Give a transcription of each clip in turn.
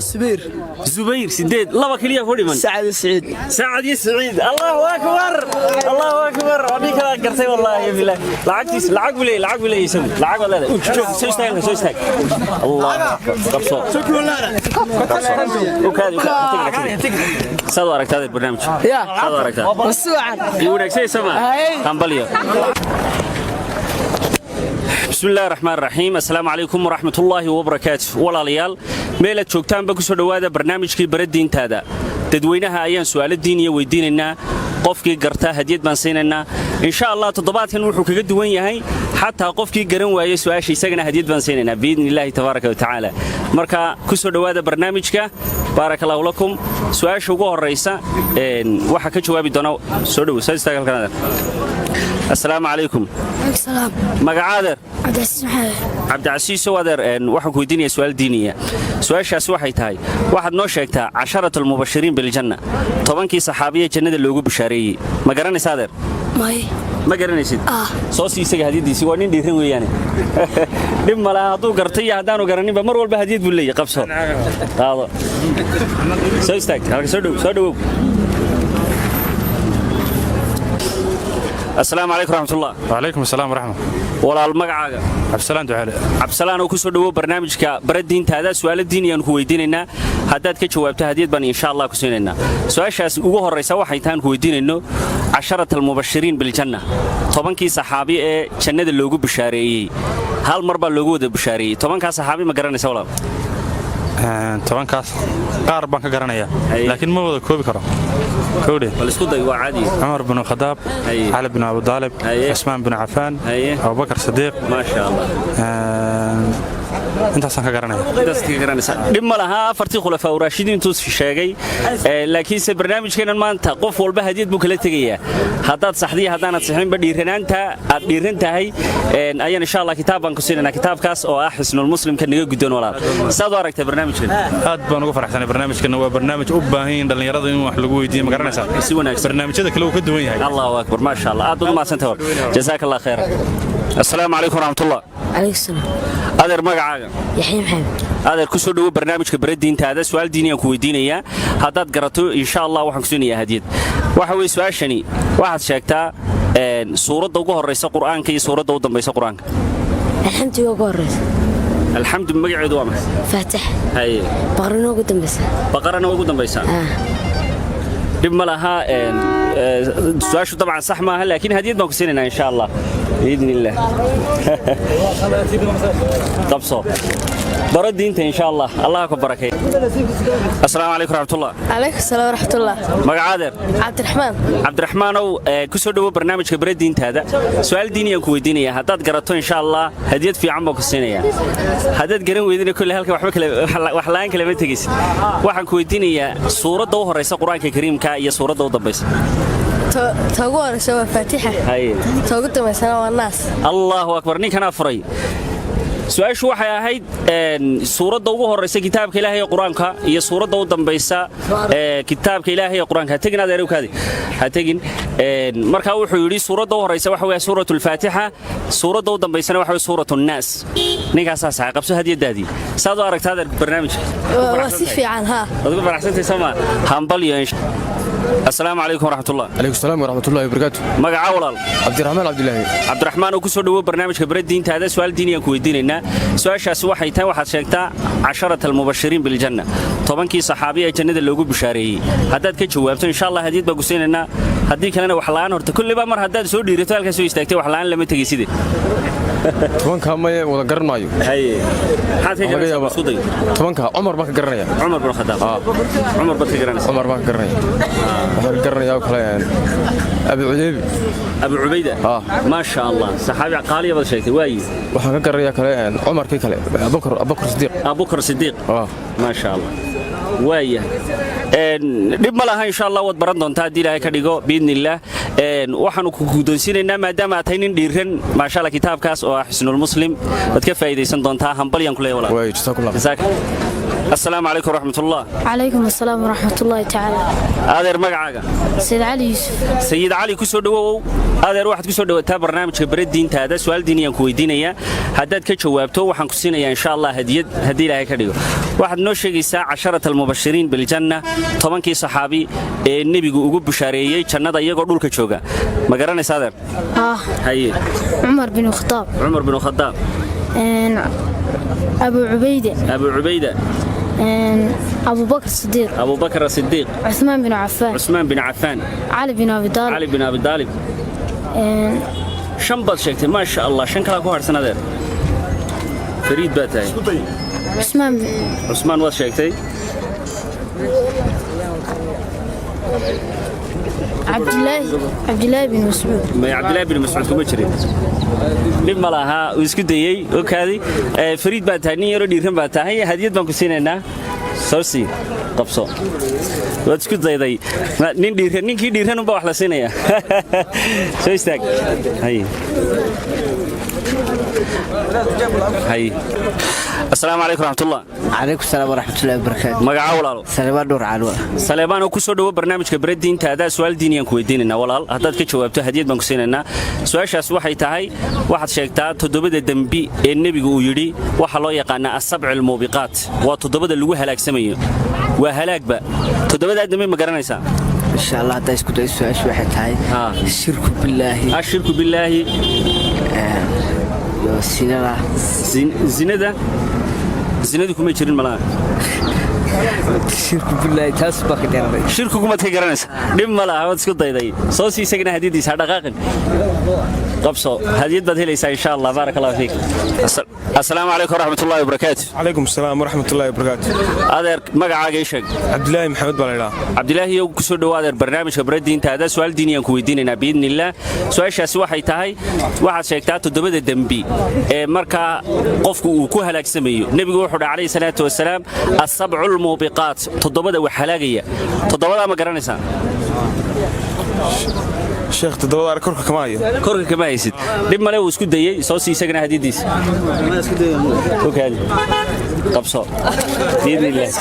Subayr. Zubayr, sideed, laba keliya ku dhiman. Sacad iyo Saciid. Sacad iyo Saciid. Allahu akbar, Allahu akbar! Waa nin kala gartay, wallaahi billaah. Lacagtiis lacag buu leeyahay, lacag buu leeyahay isagu, lacag baad leedahay. Joog, soo istaag, soo istaag. Allahu akbar! Qabso, u kaadi, u kaadi. Saad u aragtaa barnaamijka? Ya. Saad u aragtaa? Wasuucan. Iyo wanaagsan sama. Hay. Hambalyo. بسم الله الرحمن الرحيم، السلام عليكم ورحمة الله وبركاته. Walaalayaal, meelaad joogtaanba, kusoo dhowaada barnaamijkii bara diintaada. Dadweynaha ayaan su'aalo diiniya weydiinaynaa, qofkii gartaa hadiyad baan siinaynaa, insha Allah. Toddobaadkan wuxuu kaga duwan yahay, xataa qofkii garan waayey su'aasha, isagana hadiyad baan siinaynaa, biidni illaahi tabaaraka wa tacaala. Marka kusoo dhowaada barnaamijka. Baaraka allahu lakum. Su'aasha ugu horraysa waxaa ka jawaabi doona, soo dhowo, soo istaag halkan, adeer. Assalaamu calaykum. Salaam. Magacaadeer? Cabdicasiis Maxamed. Cabdicasiisow, adeer, waxaan ku weydiinayaa su'aal diiniya. Su'aashaasi waxay tahay, waxaad noo sheegtaa casharat almubashiriin biljanna, 10kii saxaabiya jannada loogu bishaareeyey. Ma garanaysa, adeer? May. Ma garanaysid? Ah. Soo sii isaga hadiyadiisii. Waa nin dhiiran weeyaane, dhib ma laha hadduu gartay iyo haddaanu garaninba, mar walba hadiyad buu leeyahy. Qabso, qaado, soo istaag halka, soo dhow, soo dhowow. Assalaamu calaykum raxmatullah. وعليكم السلام ورحمة. Walaal, magacaaga? عبد السلام دعالي. Cabdisalaan oo ku soo dhowow barnaamijka bara diintaada. Su'aalo diiniyaan ku weydiinaynaa, haddaad ka jawaabto hadiyad baan insha Allah ku siinaynaa. Su'aashaas ugu horraysa waxay tahan ku weydiinayno casharat almubashiriin biljanna, 10kii saxaabi ee jannada loogu bishaareeyey. Hal mar baa loogu wada bishaareeyey. 10kaa saxaabi ma garanaysa, walaal? 10kaas qaar baan ka garanayaa, Haye. laakiin ma wada koobi karo, kowdhe. Bal isku day, waa caadi. Cumar bin Khadaab, Haye. Cali bin Abu Daalib, Haye. Cusmaan bin Cafaan, Haye. Abubakar Sadiiq. Maasha Allah. Intaasaan ka garanaya. Intaas ka garanaysa, dhib ma laha. Afartii khulafaa uraashidiintuu sheegay, laakiinse barnaamijkeennan maanta qof walba hadiyad buu kala tegayaa. Haddaad saxdiya, haddaanad sixinba, dhiiranaanta aad dhiiran tahay ayaan insha Allah kitaab baan ku siinaynaa, kitaabkaas oo ah Xisnulmuslimka. Naga guddoon, walaal. Saad u aragtay barnaamijkan? Aad baan ugu faraxsanay barnaamijkan. Waa barnaamij u baahan yihiin dhallinyarada in wax lagu weydiiyo, ma garanaysaa? Si wanaagsan. Barnaamijyada kale uu ka duwan yahay. Allahu akbar, maasha Allah, aad baad u mahadsantahay. Jazaaka Allah khayr. Assalaamu calaykum waraxmatullah. Calaykum salaam. Adeer, magacaaga? Yaxya Maxamed. Adeer, ku soo dhowo barnaamijka bara diintaada. Su'aal diiniyaan ku weydiinayaa, haddaad garato insha Allah waxaan ku siinayaa hadiyad. Waxa weye su'aashani, waxaad sheegtaa suuradda ugu horraysa Qur'aanka iyo suuradda u dambaysa Qur'aanka. Alxamdiga ugu horeysa. Alxamdu magaceedu waa maxay? Faatax. Haye. Baqrina ugu dambeysa. Baqarana ugu dambaysaa. Ah. Dhib ma laha. Su'aashu dabcan sax maaha, laakiin hadiyad baan ku siinaynaa insha Allah, biidni illah. Qabso, baro diinta insha Allah, Allah ku barakay. Assalaamu calaykum raxmatullah. Calaykum salaam waraxmatullah. Magacaadeer? Cabdiraxmaan. Cabdiraxmaanow, ku soo dhowo barnaamijka bara diintaada. Su'aal diiniyaan ku weydiinaya, haddaad garato insha Allah hadiyad fiican baan ku siinayaa, haddaad garan weydina kolley halka waxba kale, wax la'aan kale ma tegaysid. Waxaan ku weydiinayaa suuradda u horraysa Qur-aanka Kariimka iyo suuradda u dambaysa. Ta ugu horeysa waa Faatixa. Haye. Ta ugu dambaysana waa Naas. Allahu akbar, ninkanaa furay. Su-aashu waxay ahayd suuradda ugu horraysa kitaabka Ilaahay ee Qur-aanka iyo suuradda u dambaysa ee kitaabka Ilaahay ee Qur-aanka. Ha tegin, adeer, kaadi, ha tegin. Markaa wuxuu yidhi suuradda u horraysa waxa weeye suuratu Alfaatixa, suuradda u dambaysana waxa weeye suuratu Nnaas. Ninkaasaa saxay. Qabso hadiyadaadii. Saad u aragtaa, adeer, barnaamijka? Waa si fiican, haa. Waad ku faraxsantahay soo ma? Hambalyo. Assalaamu calaykum waraxmatullah. Calaykum salaam waraxmatullahi wabarakaatu. Magaca, walaal? Cabdiraxmaan Cabdilaahi. Cabdiraxmaan oo ku soo dhowo barnaamijka bara diintaada. Su'aal diiniyaan ku weydiinaynaa. Su'aashaasi waxay tahay, waxaad sheegtaa casharat almubashiriin biljanna, 10kii saxaabi ee jannada loogu bishaareeyey. Haddaad ka jawaabto insha Allah hadiyad baan ku siinaynaa, haddii kalena wax la'aan. Horta kulliba mar haddaad soo dhiirato, halkaas soo istaagtay, wax la'aan lama tegayside. 10ka maye wada garan maayo. Haye, maxaad ka Laga garanaysaa? yaabaa. Isku day. 10ka Cumar baan ka garanaya. Cumar bin Khadaab. Cumar baad ka garanaysaa? Cumar baan ka garanaya. Waxaan ka garanayaa oo kale Abi Cudeybi. Abu Cubayda. Ah. Maasha Allah, saxaabi qaaliya baad sheegtay, waayi. Waxaan ka garanayaa kale Cumarkii kale, Abubakar Sidiiq. Abubakar Sidiiq. Ah. Maasha Allah. Waayahay. Dhib ma laha, insha Allah waad baran doontaa haddii Ilaahay ka dhigo, biidni illaah. Waxaanu ku guddoonsiinaynaa, maadaama aad tahay nin dhiiran, maasha Allah, kitaabkaas oo ah Xisnulmuslim waad ka faa'iidaysan doontaa. Hambalyaan ku leeyahay, walaal. Waay, jasaakullah. Assalaamu calaykum waraxmatullah. Calaykum asalaam waraxmatullaahi tacaala. Adeer, magacaaga? Sayid Cali Yuusuf. Sayid Cali, ku soo dhowow. Adeer, waxaad ku soo dhowataa barnaamijka Bare Diintaada. Su'aal diiniyaan ku weydiinayaa. Haddaad ka jawaabto, waxaan ku siinayaa insha Allah hadiyad haddii Ilaahay ka dhigo. Waxaad noo sheegaysaa casharat almubashiriin biljanna, 10kii saxaabi ee nebigu ugu bushaareeyey jannada iyagoo dhulka jooga. Ma garanaysa, adeer? Ah. Haye. Cumar bin Khataab. Cumar bin Khadaab. Abu Cubayde. Abu Cubayda. Abubakar Sidiiq. Abubakar Asidiiq. Cuثmaan bin Cafaan. Cusmaan bin Cafaan. Cali bin Abi Daalib. Cali bin Abi Daalib. Shan baad sheegtay, maasha Allah. Shan kalaa ku harsan, adeer. Fariid baa tahay. Cusmaan. Cusmaan waad sheegtay. Cabdilaahi bin Mascuud. May, Cabdilaahi bin Mascuud kuma jirin. Dhib ma laha, uu isku dayey okaadi. Fariid baa tahay, nin yaroo dhiiran baa tahay. Hadiyad baan ku siinaynaa, soo sii qabso. Waad isku dayday. Nin dhiiran, ninkii dhiiran unbaa wax la siinaya. Soo istaag. Hay hay. Assalaamu calaykum raxmatullah. Calaykum salaam waraxmatullahi wabarakaatu. Magaca, walaalo? Saleebaan Dhowr Caalwa. Saleebaanoo, ku soo dhowo barnaamijka Bare Diintaada. Su'aal diiniyaan ku weydiinaynaa, walaal. Haddaad ka jawaabto, hadiyad baan ku siinaynaa. Su'aashaas waxay tahay, waxaad sheegtaa toddobada dembi ee nebigu uu yidhi waxaa loo yaqaanaa asabci almuubiqaat, waa toddobada lagu halaagsamayo, waa halaagba. Toddobadaa dembi ma garanaysaa? Insha Allah haddaa isku dayo, su-aashu waxay tahay shirku billaahi. Ashirku billaahi. Iyo sinada. Zinada, zinadu kuma jirin malaha. Shirku billaahi taas baa ka dheeraday. Shirkigumaad ka garanaysa. Dhib ma laha, waad isku dayday. Soo sii isagana hadiyadiisa, ha dhaqaaqin, qabso. Hadiyad baad helaysaa insha Allah. Baaraka Allahu fiik. Assalaamu calaykum waraxmatullahi wabarakaatu. Calaykum asalaam waraxmatullahi wabarakaatu. Adeer, magacaaga ii sheeg. Cabdilaahi Maxamed baa la idhaha. Cabdilaahi yow, ku soo dhowo adeer barnaamijka Bare Diintaada. Su'aal diiniyaan ku weydiinaynaa biidni illaah. Su'aashaasi waxay tahay, waxaad sheegtaa toddobada dembi ee markaa qofku uu ku halaagsamayo. Nebigu wuxuu dhaha calayhi salaatu wasalaam asabcu lmuubiqaat, toddobada wax halaagaya. Toddobadaa ma garanaysaa? Sheekh, toddobada arag korka kama hayo. Korka kama haysid. Dhib male, wuu isku dayey. Soo sii isagana hadiyadiisa. Okaadi, qabso biidni illaah.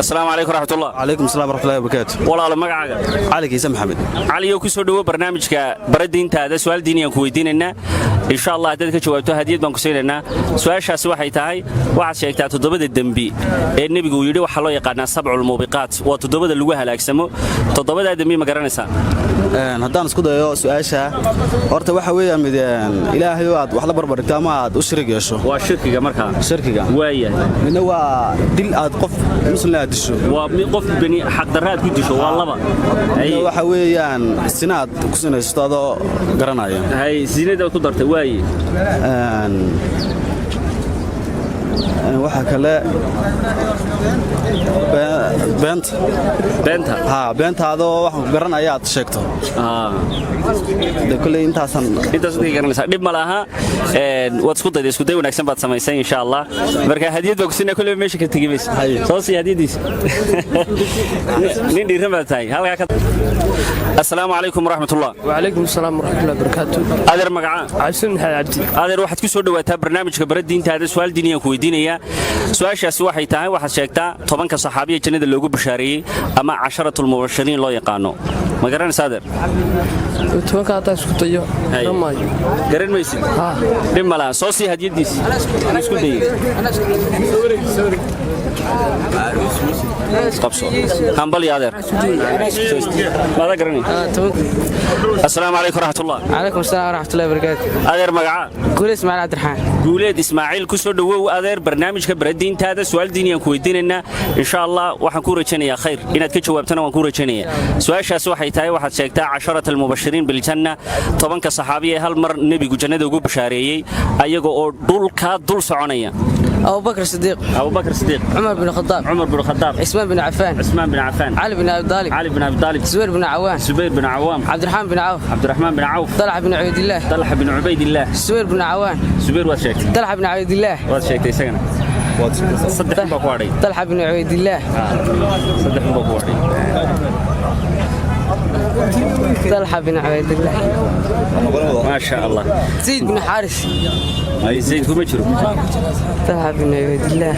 Assalaamu calaykum raxmatullah. Calaykum asalaam waraxmatullahi wabarakaatu. Walaalo, magacaaga? Cali Kiise Maxamed. Caliyo, ku soo dhowo barnaamijka Bara Diintaada. Su'aal diiniyaan ku weydiinaynaa. Insha Allah haddaad ka jawaabto, hadiyad baan ku siinaynaa. Su'aashaasi waxay tahay, waxaad sheegtaa toddobada dembi ee nebigu uu yidhi waxaa loo yaqaanaa sabculmuubiqaat, waa toddobada lagu halaagsamo. Toddobadaa dembi ma garanaysaa? Haddaan isku dayo su-aasha, horta waxa weeyaan mid Ilaahay oo aad wax la barbardhigto ama aad u shirig yeesho. Waa shirkiga markaa. Shirkiga. Waayahay. Midna waa dil aad qof muslim aad disho. Waa mid qof bani xaqdarra aad ku disho, waa laba. Midna waxa weeyaan sina aad ku sinaysto adoo garanaya. Hay, sinada ku dartay, waaye. Een, een, waxa kale beenta. Beenta. Ha, beenta adoo waxaan ku garanaya aad sheegto. De kolley intaasan. Intaas dadka garanaysaa, dhib ma laha. Waad isku dayday, isku day wanaagsan baad samaysay insha Allah. Marka hadiyad baa ku siinaa, kolley meesha ka tegi mayso. Soo sii hadiyadiisa. Nin dhiiran baad tahay halkaa ka. Assalaamu calaykum waraxmatullah. وعليكم السلام ورحمة الله وبركاته. Adeer, magacaa? عبد محمد عبدي. Adeer, waxaad ku soo dhawaataa barnaamijka Bara Diintaada. Su'aal diiniyaan ku weydiinayaa. Su'aashaasi waxay tahay, waxaad sheegtaa 10ka saxaabiya jannada loogu bashaareeyey ama casharatulmubashiriin loo yaqaano. Ma garanaysaa, adeer? 10ka haddaan isku dayo, garan maayo. Garan maysid. Dhib ma laha, soo sii hadiyadiisa. Isku dayey, qabso. Hambal iyo adeer. Maada garanay? Assalaamu calaykum waraxmatullah. Calaykum asalaam waraxmatullahi wabarakaatu. Adeer, magacaa? Guule Ismaaciil Cabdiraxmaan. Guuleed Ismaaciil, ku soo dhowow adeer barnaamijka Baradiintaada. Su'aal diiniyaan ku weydiinaynaa insha Allah. Waxaan ku rajaynayaa khayr, inaad ka jawaabtana waan ku rajaynayaa. Su'aashaas waxay tahay, waxaad sheegtaa casharat almubashiriin biljanna, 10ka saxaabiya ee hal mar nebigu jannada ugu bashaareeyey ayaga oo dhulkaa dul soconaya. أبو بكر الصديق. أبو بكر الصديق. عمر بن الخطاب. عمر بن الخطاب. عثمان بن عفان. عثمان بن عفان. علي بن أبي طالب. علي بن أبي طالب. زبير بن عوام. زبير بن عوام. عبد الرحمن بن عوف. عبد الرحمن بن عوف. طلحة بن عبيد الله. طلحة بن عبيد الله. زبير بن عوان. زبير waad sheegtay. طلحة بن عبيد الله. Waad sheegtay isagana. Saddex baa ku hadhay. طلحة بن عبيد الله. Saddex baa ku hadhay. طلحة بن عبيد الله. ما شاء الله. زيد بن حارث. Ay, Zayd kuma jiro. طلحة بن عبيد الله.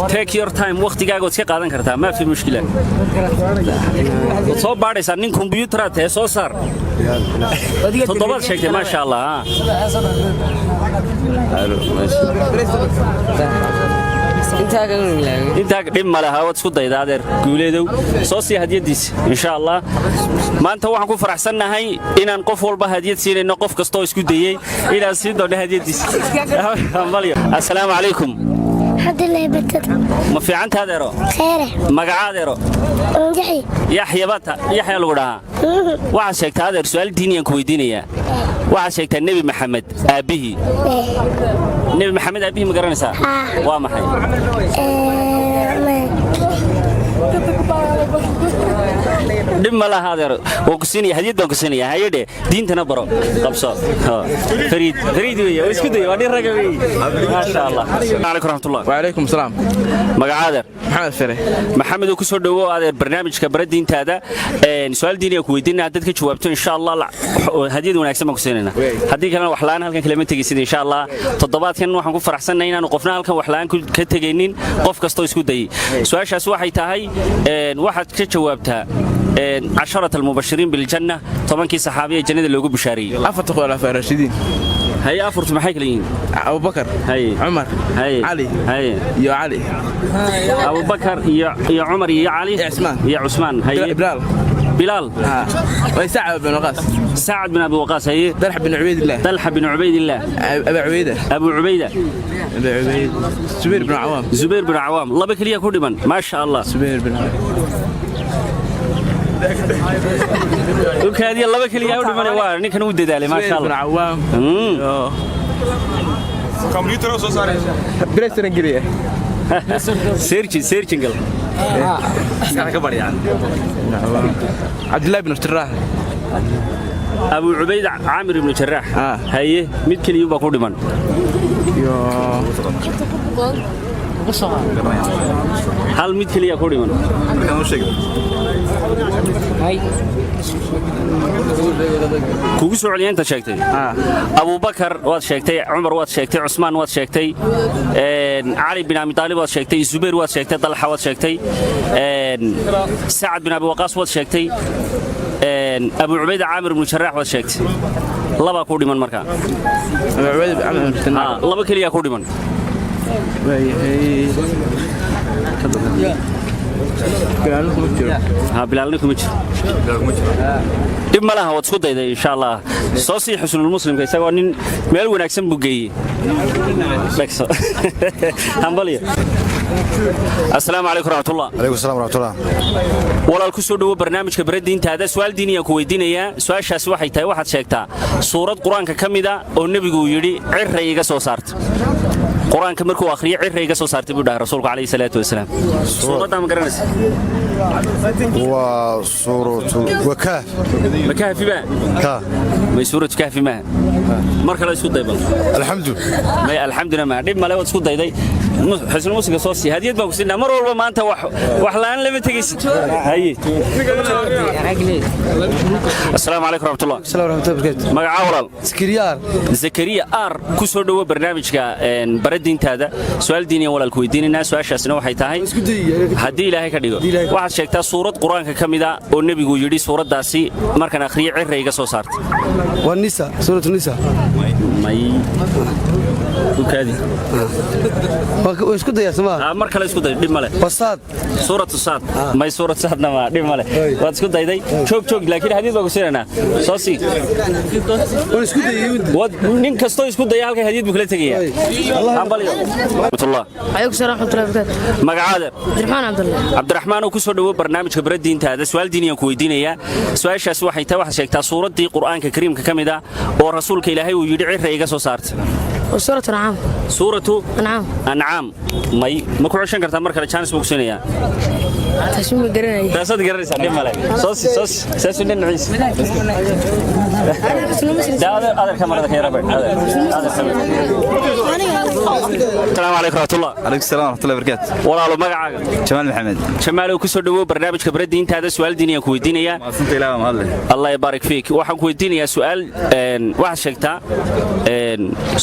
Take your time, waqtigaaga waad iska qaadan kartaa, maa fi mushkila. Waad soo baadhaysaa, nin kombiyuutaraad tahay, soo saar. Toddobaad sheegtay, maasha Allah, ha. Intaa kan ilaahay. Intaa dhib ma laha, waad isku dayda adeer guuleedow. Soo sii hadiyadiisa insha Allah. Maanta waxaan ku faraxsannahay inaan qof walba hadiyad siinayno, qof kastoo isku dayey inaan siin doono hadiyadiisa. Assalaamu calaykum. Alxamdulilah batada. Ma fiicanta adeero? Khayre. Magaca adeero? Yaxya. Yaxya bata, Yaxya lagu dhahaa. Waxaad sheegtaa adeer, su'aal diiniyaan ku weydiinayaa. Waxaad sheegtaa Nebi Maxamed aabbihii. Nebi Maxamed aabbihii ma garanaysaa? Waa maxay? Dhib ma laha adeer, waan ku siinaya hadiyad, baan ku siinaya. Hayadhe, diintana baro, qabso. Fariid fariid weeye, waa isku day, waa nin raga weeye, maasha Allah. Calaykum raxmatullah. وعليكم السلام. Magaca adeer? محمد فري. Maxamed oo ku soo dhawow adeer barnaamijka bara diintaada. Su'aal diiniya ku weydiinaa, haddaad ka jawaabto insha Allah hadiyad wanaagsan baan ku siinaynaa, haddii kalena wax la'aan halkan kalama tegaysid insha Allah. Toddobaadkan waxaan ku faraxsannahay inaanu qofna halkan wax la'aan ka tegaynin, qof kastoo isku dayay. Su'aashaas waxay tahay, waxaad ka jawaabtaa casharat almubashiriin biljanna, 10kii saxaabiya jannada loogu bishaareeyey. أفرت خلفاء الراشدين. Haye, afartu maxay kala yihiin? أبو بكر. Haye. عمر. Haye. علي. Haye. يا علي. Abubakar iyo Cumar iyo Cali. عثمان. Iyo Cusmaan. Haye. بلال. Bilaal. ها وسعد بن وقاص. Sacad bin Abi Waqaas. Haye. طلحة بن عبيد الله. Talxa bin Cubaydillaah. أبا عبيدة. Abu Cubayda. أبا عبيد، زبير بن عوام. Zubayr bin Cawaam. Laba keliya ku dhiman, maasha Allah. زبير بن عوام. Dhulkaadiya laba keliya u dhiman, waa ninkan uu dadaalay, maasha زبير بن Allah. عوام. Kombiyuutar soo saaraysa. بلاستر انجليزي. Searching, searching gal. عبد الله بن جراح. Abu Cubayda Caamir ibn Jarraax. Haye, mid keliya baa ku dhiman. يا Hal mid keliya ku dhiman. Kugu soo celiya inta sheegtay. Abubakar waad sheegtay, Cumar waad sheegtay, Cusmaan waad sheegtay, Cali bin Abi Taalib waad sheegtay, Zubayr waad sheegtay, Talxa waad sheegtay, Sacad bin Abi Waqaas waad sheegtay, Abu Cubayda Caamir ibn Jarraax waad sheegtay. Laba ku dhiman markaa. أبا عبيدة عمرو بن جراح. Laba keliya ku dhiman. Ha, Bilaalna kuma jiro. Dhib ma laha, waad isku dayday insha Allah. Soo sii xusnulmuslimka, isagoo nin meel wanaagsan buu geeyey. Dhegso. Hambalyo. Assalaamu calaykum raxmatullah. عليكم السلام ورحمة الله. Walaal, ku soo dhowo barnaamijka bara diintaada. Su'aal diiniyaan ku weydiinayaa. Su'aashaasi waxay tahay, waxaad sheegtaa suurad qur-aanka ka mida oo nebigu uu yidhi cirray iga soo saarta. Qur-aanka markuu akhriyo cirray iga soo saartay buu dhahay rasuulku calayhi salaatu wasalaam. Suuraddaa ma garanaysa? وسورة وكهف. Ma kahfi baa? كا May, suuratu kahfi maaha. Mar kale isku day bal. الحمد. May, alxamdulillah, ma dhib male, waad isku dayday. Xusnul muslimka soo sii, hadiyad baan ku siinaa. Mar walba maanta wax la'aan lama tegaysid. Haye. Assalaamu calaykum raxmatullah. السلام ورحمة الله وبركاته. Magacaa walaal? Zakariya. Zakariya R, ku soo dhowo barnaamijka bara diintaada. Su'aal diiniyan walaal ku weydiinaynaa. Su'aashaasina waxay tahay, haddii Ilaahay ka dhigo, waxaad sheegtaa suurad qur-aanka ka mida oo nebigu yidhi suuraddaasi markaan akhriyo cirra iga soo saartay. والنساء، سورة النساء. May, ukaadi. Isku daya somaa. Mar kale isku day, dhib male. Wasaad. Suuratu saad. May, suuratu saadna ma dhib male, waad isku dayday. Joog joog, laakiin xadiis baan ku siinaynaa, soo sii. Isku dayay. Nin kastoo isku daya halkan hadiyad buu kala tegayaa. Hambalyo. Rahmatullah. عليكم السلام ورحمة الله وبركاته. Magacaada? عبد الرحمن عبد الله. Cabdiraxmaan oo ku soo dhowo barnaamijka bara diintaada. Su'aal diiniyaan ku weydiinayaa. Su'aashaas waxay tahay, waxaad sheegtaa suuraddii qur'aanka kariimka ka mid ah oo rasuulka Ilaahay uu yidhi cirra iga soo saarta. Suuratu Ancaam. Suuratu Ancaam. Ancaam. May, ma ku ceshan kartaa mar kale? Chance buu ku siinayaa. Taasi ma garanaya. Taasaad garanaysaa, dhib male. Soo si, soo si, saas u dhinaciisa. Daa adeer, adeer kamarada ka yara baydh. Adeer, adeer kamarada. Asalaamu calaykum waraxmatullah. Calaykum salaam waraxmatullahi wabarakaatu. Walaalo, magacaaga? Jamaal Maxamed. Jamaalow, ku soo dhawow barnaamijka Bara Diintaada. Su'aal diiniyaan ku weydiinayaa. Mahadsanta, Ilaah baa mahadle. Allah yabaarik fiik. Waxaan ku weydiinayaa su'aal. Waxaad sheegtaa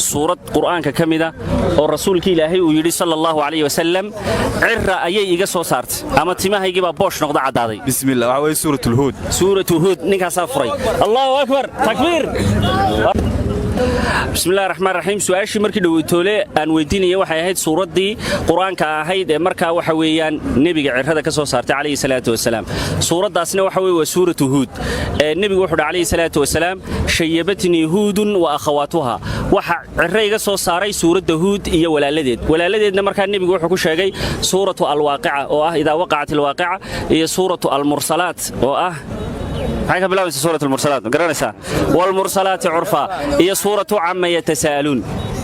suurad qur'aanka ka mid ah oo rasuulka Ilaahay uu yidhi sala Allahu calayhi wasalam cira ayay iga soo saartay ama timahaygii baa boosh noqda, caddaaday. Bismillah, waxaa weeye Suuratul Huud. Suuratu Huud ninkaasaa furay. Allahu akbar, takbiir! Bismillahi raxmaan raxiim. Su-aashii markii dhoweytoole aan weydiinaya waxay ahayd suuraddii qur-aanka ahayd ee markaa waxa weeyaan nebiga cirrada ka soo saartay calayhi salaatu wasalaam. Suuraddaasna waxa weye waa Suuratu Huud. Nebigu wuxuu uhi calayhi salaatu wasalaam: shayabatnii Huudun wa akhawaatuha. Waxa cirro iga soo saaray suuradda Huud iyo walaaladeed. Walaaladeedna markaa nebigu wuxuu ku sheegay Suuratu Alwaaqica oo ah idaa waqacat alwaaqica, iyo Suuratu Almursalaat oo ah, maxay ka bilaabaysaa Suurat Almursalaat, ma garanaysaa? Waalmursalaati curfa, iyo Suuratu Camma Yatasa'aluun,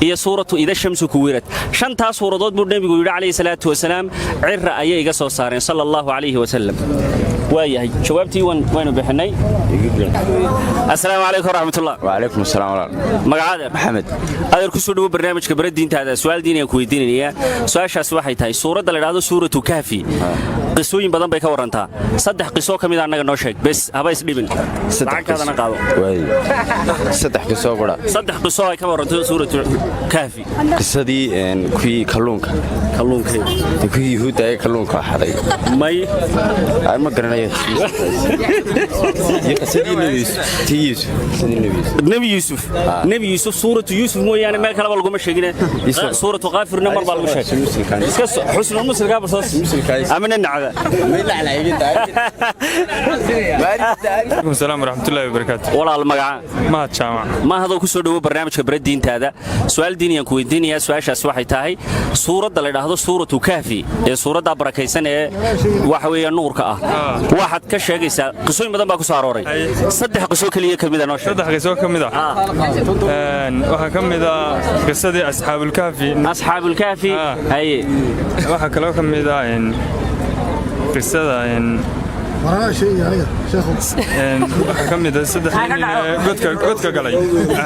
iyo Suuratu Ida Shamsu Kuwirad. Shantaas suuradood buu nebigu yidhi calayhi salaatu wasalaam cira ayay iga soo saareen sala Allahu calayhi wasalam. Waayahay, jawaabtii waynu bixinay. Assalaamu calaykum waraxmatullah. Wacalaykum asalaam walaal. Magacaada? Maxamed. Adeer, ku soo dhawo barnaamijka Bara Diintaada. Su'aal diin ayaan ku weydiinayaa. Su'aashaas waxay tahay suuradda la idhaahdo Suuratu Kahfi qisooyin badan bay ka warantaa. Saddex qiso ka mid a annaga noo sheeg bes, haba isdhibin, lacagtaadana qaado. Saddex qiso qura? Saddex qiso ay ka waranto Suuratu Kahfi. Qisadii kuwii kalluunka. Kalluunka? Kuwii Yuhuudda ee kalluunka xaday. May. Ay, ma garanayo. Iyo qisadii Nebi Yuusuf, tii Yuusuf, qisadii Nebi Yuusuf. Nebi Yuusuf? Nebi Yuusuf Suuratu Yuusuf mooyaane meel kaleba laguma sheegine. Suuratu Qaafirna mar baa lagu sheegay. Iska xusnul muslimka basos amina nacda. Alaykum salaam waraxmatullahi wabarakaatu. Walaal, magaca? Mahad Jaamac. Mahadoo, ku soo dhawo barnaamijka Bara Diintaada. Su'aal diiniyaan ku weydiinayaa. Su'aashaas waxay tahay suuradda la idhaahdo Suuratu Kahfi ee suuraddaa barakaysan ee waxa weeye nuurka ah, waxaad ka sheegaysaa qisooyin badan baa ku soo arooray. Saddex qiso keliya ka mida noo sheeg. Saddex qiso ka mid ah? Waxaa ka mid ah qisadii Asxaabulkahfi. Asxaabulkahfi, haye. Waxaa kaloo ka mid ah qisada waxaa ka mid ah saddex nin ee godka galay.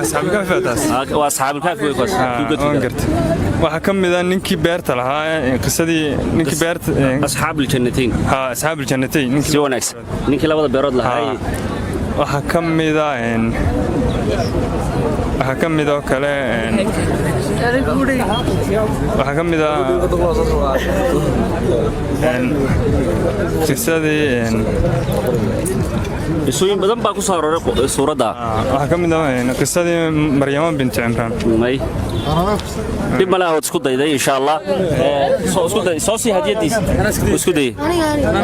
Asxaabulkahfi baa taas. Waa Asxaabulkahfi wey kuwaas, kii godka Waan galay. gartay. Waxaa ka mid ah ninkii beerta lahaa, qisadii ninkii beerta. Asxaabuljannatayn. Ha, Asxaabuljannatayn. Si wanaagsan, ninkii labada beerood lahaa. Waxaa ka mid ah waxaa ka mid oo kale waxaa ka mid ah qisadii Qisooyin badan baa ku soo arooray suuradda. Waxaa ka mid ah qisadii Maryama binti Cimraan. May, dhib ma laha, waad isku dayday. Insha Allah soo isku day, soo sii hadiyadiisa. Isku day,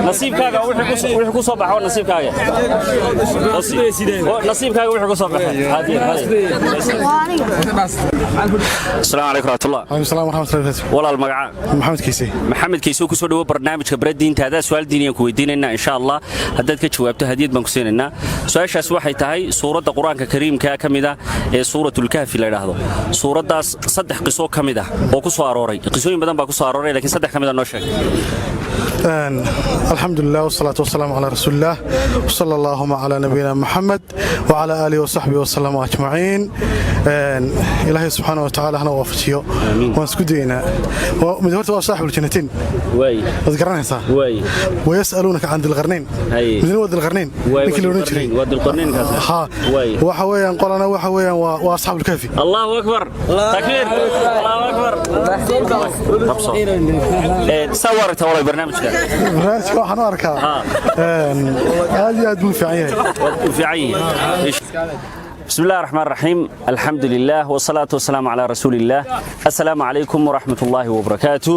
nasiibkaaga wixii ku soo baxa waa nasiibkaaga. Soo sii. Oo, nasiibkaaga wixii ku soo baxa hadiyad. Asalaamu calaykum waraxmatullah. Alaykum salaam waraxmatullahi wabarakaatu. Walaal, magaca? Maxamed Kiise. Maxamed Kiise, ku soo dhawo barnaamijka Bara Diintaada. Su'aal diiniyaan ku weydiinaynaa. Insha Allah haddaad ka jawaabto hadiyad baan ku siinaynaa. Su'aashaas waxay tahay suuradda qur-aanka kariimka ka mid ah ee Suuratulkahfi la idhaahdo, suuraddaas saddex qiso ka mid ah oo ku soo arooray. Qisooyin badan baa ku soo arooray, laakiin saddex ka mid ah noo sheeg. الحمد لله والصلاة والسلام على رسول الله وصلى اللهم على نبينا محمد وعلى آله وصحبه وسلم أجمعين. إلهي سبحانه وتعالى هنا وافجيو waan isku daynaa. Mid horta waa صاحب الجنتين. Waad garanaysaa. ويسألونك عن ذي القرنين. Midna waa Dilqarnayn, ninkii la odhan jiray. Waa Dilqarnayn kaas. Ha, waxa weeyaan qolana waxa weeyaan waa أصحاب الكهف. الله أكبر، تكبير، الله أكبر. Qabso. Saa u aragtaa walaal barnaamijka? Barnaamijka waxaan u arkaa aad iyo aad buu u fiican yahay. U fiican yahay. بسم الله الرحمن الرحيم، الحمد لله والصلاة والسلام على رسول الله. السلام عليكم ورحمة الله وبركاته.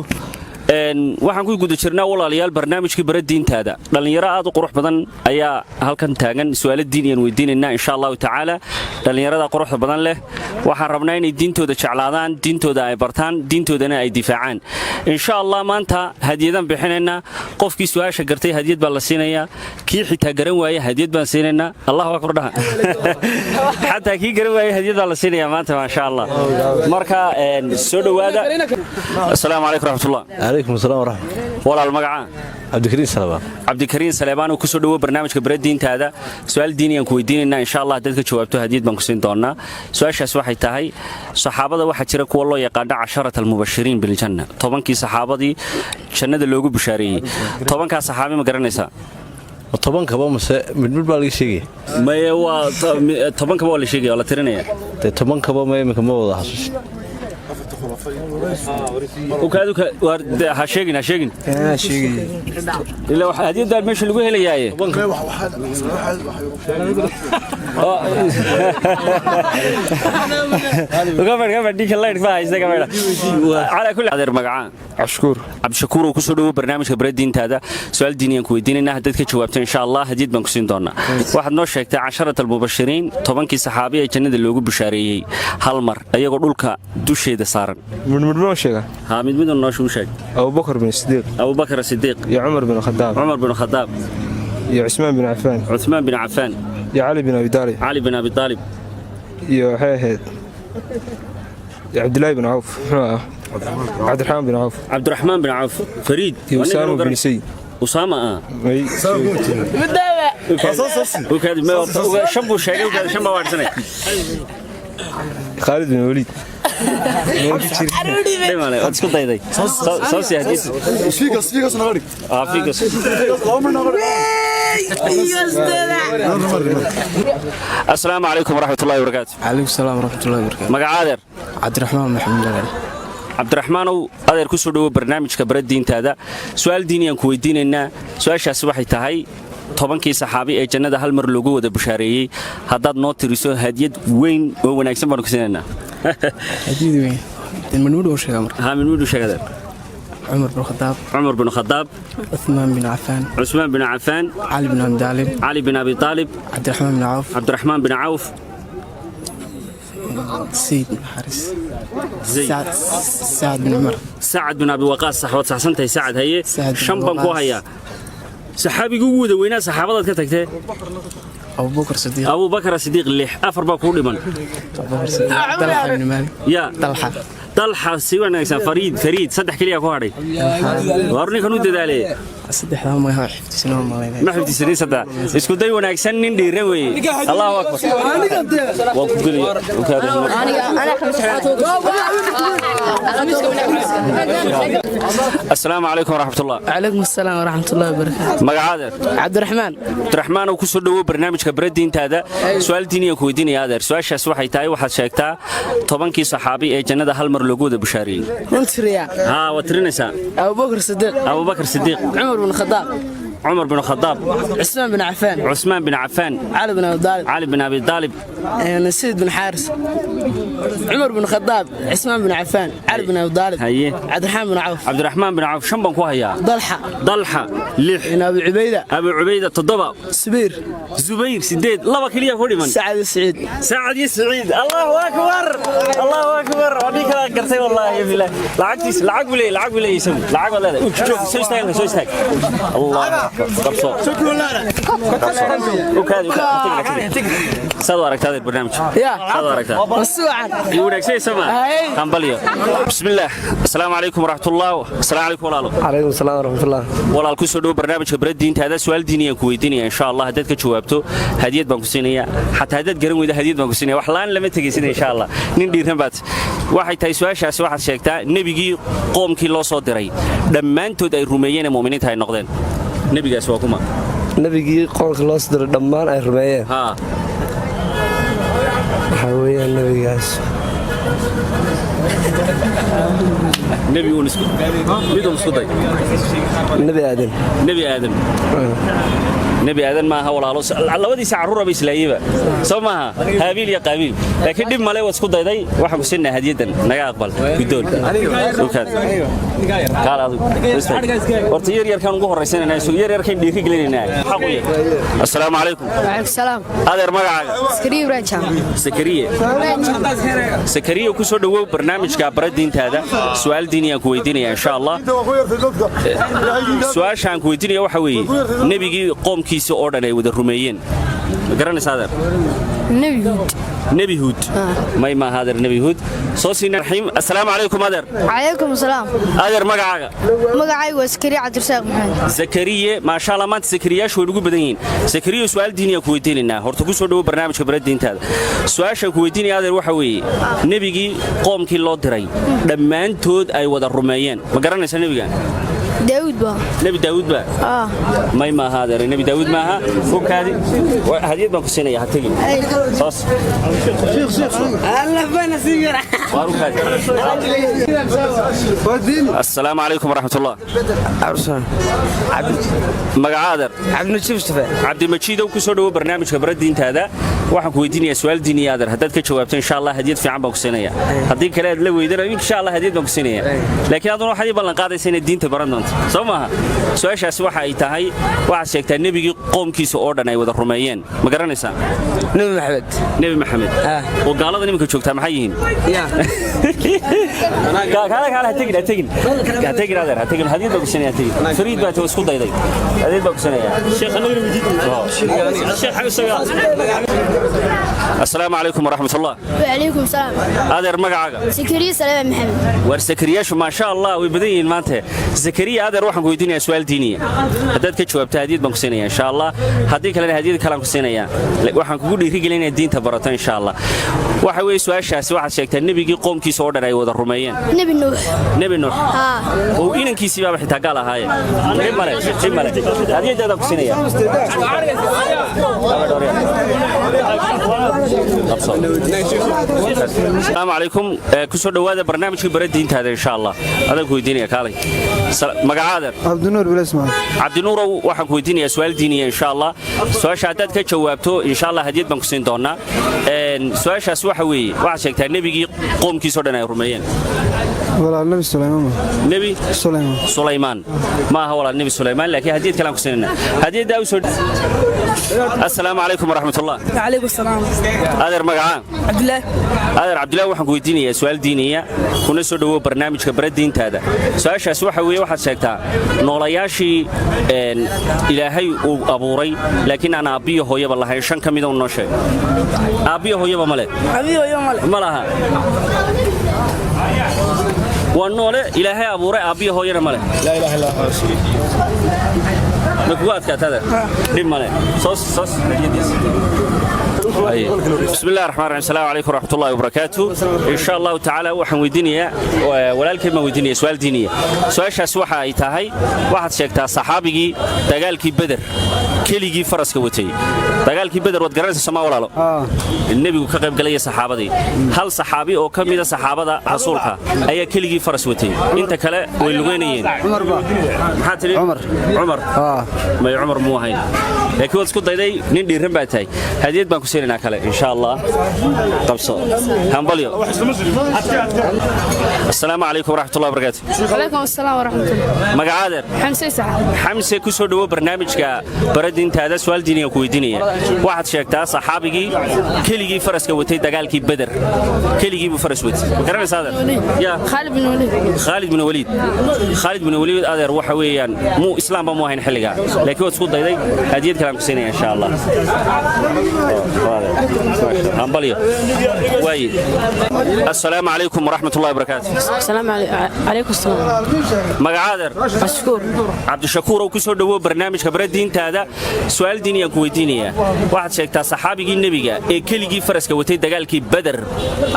Waxaan ku guda jirnaa, walaalayaal, barnaamijkii bara diintaada. Dhallinyaro aad u qurux badan ayaa halkan taagan. Su'aalo diin ayaan weydiinaynaa, insha Allahu tacaala. Dhallinyarada quruxda badan leh waxaan rabnaa inay diintooda jeclaadaan, diintooda ay bartaan, diintoodana ay difaacaan, insha Allah. Maanta hadiyadaan bixinaynaa. Qofkii su'aasha gartay hadiyad baa la siinayaa. Kii xitaa garan waaya hadiyad baan siinaynaa. Allahu akbar dhaha. Xataa kii garan waaya hadiyad baa la siinayaa maanta, maasha Allah. Marka soo dhowaada. Assalaamu calaykum raxmatullah. Calaykum asalaam waraxmat. Walaal, magacaa? Cabdikariin Salebaan. Cabdikariin Saleebaan oo kusoo dhowo barnaamijka bara diintaada. Su-aal diiniyaan ku weydiinaynaa, insha Allah. Haddaad ka jawaabto, hadiyad baan ku siin doonaa. Su-aashaas waxay tahay: saxaabada waxaa jira kuwa loo yaqaano casharat almubashiriin biljanna, 10kii saxaabadii jannada loogu bushaareeyey. 10kaa saxaabi ma garanaysaa? 10kaba mase mid mid baa laga sheegaya? Maye, waa 10kaba waa la sheegaya, waa la tirinaya. Dee 10kaba ma iminka ma wada xasuusin. Ha sheegin, ha sheegin, ilaa waxa hadiyaddaa meesha lagu helayaaye. Adeer, magacaa? Cabshakuur. Cabdishakuur oo kusoo dhowo barnaamijka bara diintaada. Su-aal diiniyaan ku weydiinaynaa. Haddaad ka jawaabto, insha Allah, hadiyad baan ku siin doonaa. Waxaad noo sheegtay casharat almubashiriin, 10kii saxaabi ee jannada loogu bushaareeyey hal mar ayagoo dhulka dusheeda saaran. Midmid ma sheega? Haa, mid midun noo sheeg. Abubakar bin Sidiiq. Abubakar Sidiiq. Iyo Cumar bin Khadaab. Cumar bin Khadaab. Iyo Cusmaan bin Cafaan. Cusmaan bin Cafaan. Iyo Cali bin Abi Taalib. Cali bin Abi Taalib. Iyo waxay ahayd Cabdilaahi bin Cawf, muxuu ahaa, Cabdiraxmaan bin Cawf. Cabdiraxmaan bin Cawf, Fariid. Iyo Usaama bin Sayd. Usaama ah. Shan buu sheegay, shan baa waadsanay. Khaalid bin Waliid. Waad isku dayday. Soo sii hadiyad. Fiigas. Assalaamu calaykum waraxmatullahi wabarakaatu. Calaykum salaam waraxmatullahi wabarakaatu. Magaca, adeer? Cabdiraxmaan Maxamed Dalaal. Cabdiraxmaanow, adeer, ku soo dhowo barnaamijka bara diintaada. Su'aal diiniyaan ku weydiinaynaa. Su-aashaasi waxay tahay: 10kii saxaabi ee jannada hal mar loogu wada bushaareeyey haddaad noo tiriso, hadiyad weyn oo wanaagsan baanu ku siinaynaa. Hadiyad weyn. Midmid uu sheega marka. Haa, midmid uu sheega, adeer. Cumar bin Khadaab. Cumar bin Khadaab. Uthman bin Affan. Cusmaan bin Cafaan. Cali bin Abi Taalib. Cali bin Abi Taalib. Cabdiraxmaan bin Cawf. Cabdiraxmaan bin Cawf. Sayd bin Xaris. Sacad bin Cumar. Sacad bin Abi Waqaas, sax, waad saxsantahay. Sacad, haye, shan baan ku hayaa. Saxaabiga ugu wada weynaa saxaabadaad ka tagtee? Abubakar Sidiiq. Abubakar Sidiiq, lix, afar baa kuu dhiman. Abubakar Sidiiq. Dalxa bin Maalik. Ya. Dalxa. Dalxa, si wanaagsan. Fariid, Fariid, saddex keliya ku hadhay. Waar ninkan u dadaale. Saddexdaa ma xifdisanoo malaynaya. Ma xifdisanin saddex. Isku day wanaagsan, nin dhiiran weeye. Allahu akbar. Waan ku gelaya. Assalaamu calaykum waraxmatullah. Calaykum asalaam waraxmatullahi wabarakaatu. Magaca, adeer? Cabdiraxmaan. Cabdiraxmaan oo kusoo dhowo barnaamijka bara diintaada. Su-aal diiniyan ku weydiinaya, adeer. Su-aashaas waxay tahay: waxaad sheegtaa 10kii saxaabi ee jannada hal mar loogu wada bushaareeyey. Runtiriya. Haa, waad tirinaysaa. Abubakar Sidiiq. Abubakar Sidiiq. Cumar bin Khadaab. Cumar bin Khadaab. Cusmaan bin Cafaan. Cusmaan bin Cafaan. Cali bin Abi Taalib. Cali bin Abi Taalib. Sayd bin Xaaris. Cumar bin Khadaab, Cusmaan bin Cafaan, Cali bin Abi Taalib. Haye. Cabdiraxmaan bin Cawf. Cabdiraxmaan bin Cawf, shan baan ku hayaa. Dalxa. Dalxa, lix. Abi Cubayda. Abi Cubayda, toddoba. Subayr. Zubayr, sideed, laba keliya ku dhiman. Sacad iyo Saciid. Sacad iyo Saciid. Allahu akbar, Allahu akbar. Waa nin kala gartay, wallaahi billaah. Lacagtiis lacag buu leeyahay, lacag buu leeyahay isagu. Lacag baad leedahay. Joog, soo istaag, soo istaag. Allahu akbar. Qabso, qabso. U kaadi, u kaadi. Saad u aragtaa, adeer, barnaamijka? Saad u aragtaa? Wasuucan. Iyo wanaagsan sama. Hambalyo. Bismillaah. Assalaamu calaykum waraxmatullah. Assalaamu calaykum, walaalo. Calaykum salaam waraxmatullah. Walaal, ku soo dhowo barnaamijka bara diintaada. Su'aal diiniyaan ku weydiinaya, insha Allah. Haddaad ka jawaabto, hadiyad baan ku siinayaa. Xataa haddaad garan weydo, hadiyad baan ku siinaya. Wax laan lama tegaysid, insha Allah. Nin dhiiran baad. Waxay tahay su-aashaasi: waxaad sheegtaa nebigii qoomkii loo soo diray dhammaantood ay rumeeyeen ee mu'miniinta ay noqdeen. Nebigaas waa kuma? Nabigii qoonka loo soo diray dhammaan ay rumeeyeen? Haa. Waxaa weeyaan nebigaas Nebi uun isku mid uun isku day. Nebi Aadan. Nebi Aadan, Nebi Aadan maaha walaalo. Labadiisa carruura ba islaayeyba, soo maaha? Haabiil iyo Qaabiil. Laakiin dhib male, waad isku dayday. Waxaan ku siinaa hadiyaddan, naga aqbal, guddoon. Dhulkaad. Kaal adigu. Horta yar yarkaan ugu horraysanayna, yar yarkaan dhiiri gelinaynaa xaq u yar. Assalaamu calaykum. Waalaikum salaam. Adeer, magacaaga? Sakariya Ibrahim Jaamac. Sakariye, Sakariye, ku soo dhawow barnaamijka bara diintaada. Su'aal diini aan ku weydiinaya insha Allah. Su'aasha aan ku weydiinaya waxa weeye nebigii qoomkiisa oo dhan ay wada rumeeyeen. Ma garanaysaa, adeer? Nebi Huud. Nebi Huud may maaha, adeer. Nebi Huud soo siina raxiim. Assalaamu calaykum, adeer. Calaykum salaam. Adeer, magacaaga? Magacaygu waa Sakariya Cabdirasaaq Maxamed. Zakariye, maasha Allah, maanta zakariyaashu way ugu badan yihiin. Zakariye, su'aal diiniya ku weydiinaynaa. Horta ku soo dhawo barnaamijka bara diintaada. Su'aashaan ku weydiinaya, adeer, waxa weeye nebigii qoomkii loo diray dhammaantood ay wada rumeeyeen. Ma garanaysaa nebigan? Daawud ba. Nebi Daawud ba? Ah. May maaha, adeer, nebi Daawud maaha. Hubkaadi, hadiyad baan ku siinaya, ha tegin. Soos waar ukaadi. Assalaamu calaykum waraxmatullah. Magaca, adeer? Cabdimajiid Mustafa. Cabdimajiidow, ku soo dhawo barnaamijka bara diintaada. Waxaan ku weydiinayaa su'aal diiniya, adeer. Haddaad ka jawaabto, insha Allah hadiyad fiican baan ku siinaya. Haddii kale aad la weydana, insha Allah hadiyad baan ku siinaya, laakiin aduna waxaad ii ballan qaadaysa inaad diinta baran doonto, soo maaha? Su'aashaasi waxa ay tahay, waxaad sheegtaa nebigii qoomkiisa oo dhan ay wada rumeeyeen. Ma garanaysaa? Nebi Maxamed. Nebi Maxamed. Oo gaalada nimanka joogtaa maxay yihiin? Kaala, kaala, ha tegin, ha tegin, ha tegin, adeer, ha tegin. Hadiyad baan ku siinaya, ha tegin. Fariid baa isku dayday, hadiyad baan ku siinaya. Assalaamu calaykum waraxmatullah. Wacalaykum salaam. Adeer, magacaaga? Sakariya Salaam Maxamed. War sakariyaashu maasha Allah way badan yihiin maanta. Zakariya, adeer, waxaan ku weydiinayaa su'aal diiniya. Haddaad ka jawaabto, hadiyad baan ku siinaya insha Allah. Haddii kalena hadiyad kalaan ku siinayaa. Waxaan kugu dhiirigelinayaa diinta barato insha Allah. Waxa weeye su'aashaasi, waxaad sheegtaa nebigii qoomkiisa oo dhan ay wada rumeeyeen. Nebi Nuux. Nebi Nuux? Haa. Oo inankiisii baaba xitaa gaal ahaaye. Dhib male, dhib male, hadiyadaadaan ku siinaya. Asalaamu calaykum. Ku soo dhowaada barnaamijkii bara diintaada insha Allah. Adaan ku weydiinaya, kaalay. Magaca, adeer? Cabdinuur Bilasmaan. Cabdinuurow, waxaan ku weydiinayaa su'aal diiniya insha Allah. Su'aasha haddaad ka jawaabto, insha Allah hadiyad baan ku siin doonaa. Su'aashaas waxa weeye, waxaad sheegtaa nebigii qoomkiisoo dhan ay rumeeyeen. Walaal, Nabi Sulaymaan. Nebi Sulaymaan. Sulaymaan ma aha, walaal, nebi Sulaymaan, laakiin hadiyad kale aan ku siinayna. Hadiyaddaa u soo. Assalaamu calaykum waraxmatullah. Calaykum salaam. Adeer, magacaa? Cabdulaahi. Adeer Cabdulaahi, waxaan ku weydiinayaa su'aal diiniya. Kuna soo dhawow barnaamijka bara diintaada. Su'aashaas waxa weeye, waxaad sheegtaa noolayaashii Ilaahay uu abuuray laakiin aan aabbiyo hooyaba lahayn. Shan ka mida un noo sheeg. Aabbiyo hooyaba male. Abiyo yo male. Ma laha. Waa noole Ilaahay abuuray, aabbiyo hooyana male. Ma kugu adkaata, adeer? Dhib male, soos soos hadiyadiisa. Bismi illahi raxmaan raxiim. Asalaamu calaykum waraxmatullahi wabarakaatu. Insha Allahu tacaala waxaan weydiinayaa walaalkay baan weydiinaya su'aal diiniya. Su'aashaas waxa ay tahay, waxaad sheegtaa saxaabigii dagaalkii Beder keligii faraska watay. Dagaalkii Beder waad garanaysaa, somaa walaalo? Nebigu ka qayb galaya saxaabadii. Hal saxaabi oo ka mida saxaabada rasuulka ayaa keligii faras watay, inta kale way lugeynayeen. Maxaa tidhi? Cumar. Cumar may, Cumar muu ahayn, laakiin waad isku dayday, nin dhiiran baa tahay. Hadiyad baan ku siinaynaa kale insha Allah. Qabso, hambalyo. Assalaamu calaykum waraxmatullahi wabarakaatu. Calaykum asalaam waraxmatullah. Magacaadeer? Xamse Saxaab. Xamse, ku soo dhawo barnaamijka baradintaada. Su'aal diiniga ku weydiinaya. Waxaad sheegtaa saxaabigii keligii faraska watay dagaalkii Beder. Keligii buu faras watay. Ma garanaysaa, adeer? Ya. Khaalid bin Waliid. Khaalid bin Waliid. Khaalid bin Waliid, adeer, waxa weeyaan muu islaamba mu ahayn xilligaa, laakiin waad isku dayday. Hadiyad kale aan ku siinaya insha Allah. Hambalyo. Waaye, assalaamu calaykum waraxmatullahi wabarakaatu. Asalaamu calaykum asalaam. Magacaadeer? Cabdishakuur. Cabdishakuurow, ku soo dhawow barnaamijka bara diintaada. Su'aal diiniyaan ku weydiinayaa. Waxaad sheegtaa saxaabigii nebiga ee keligii faraska watay dagaalkii Beder.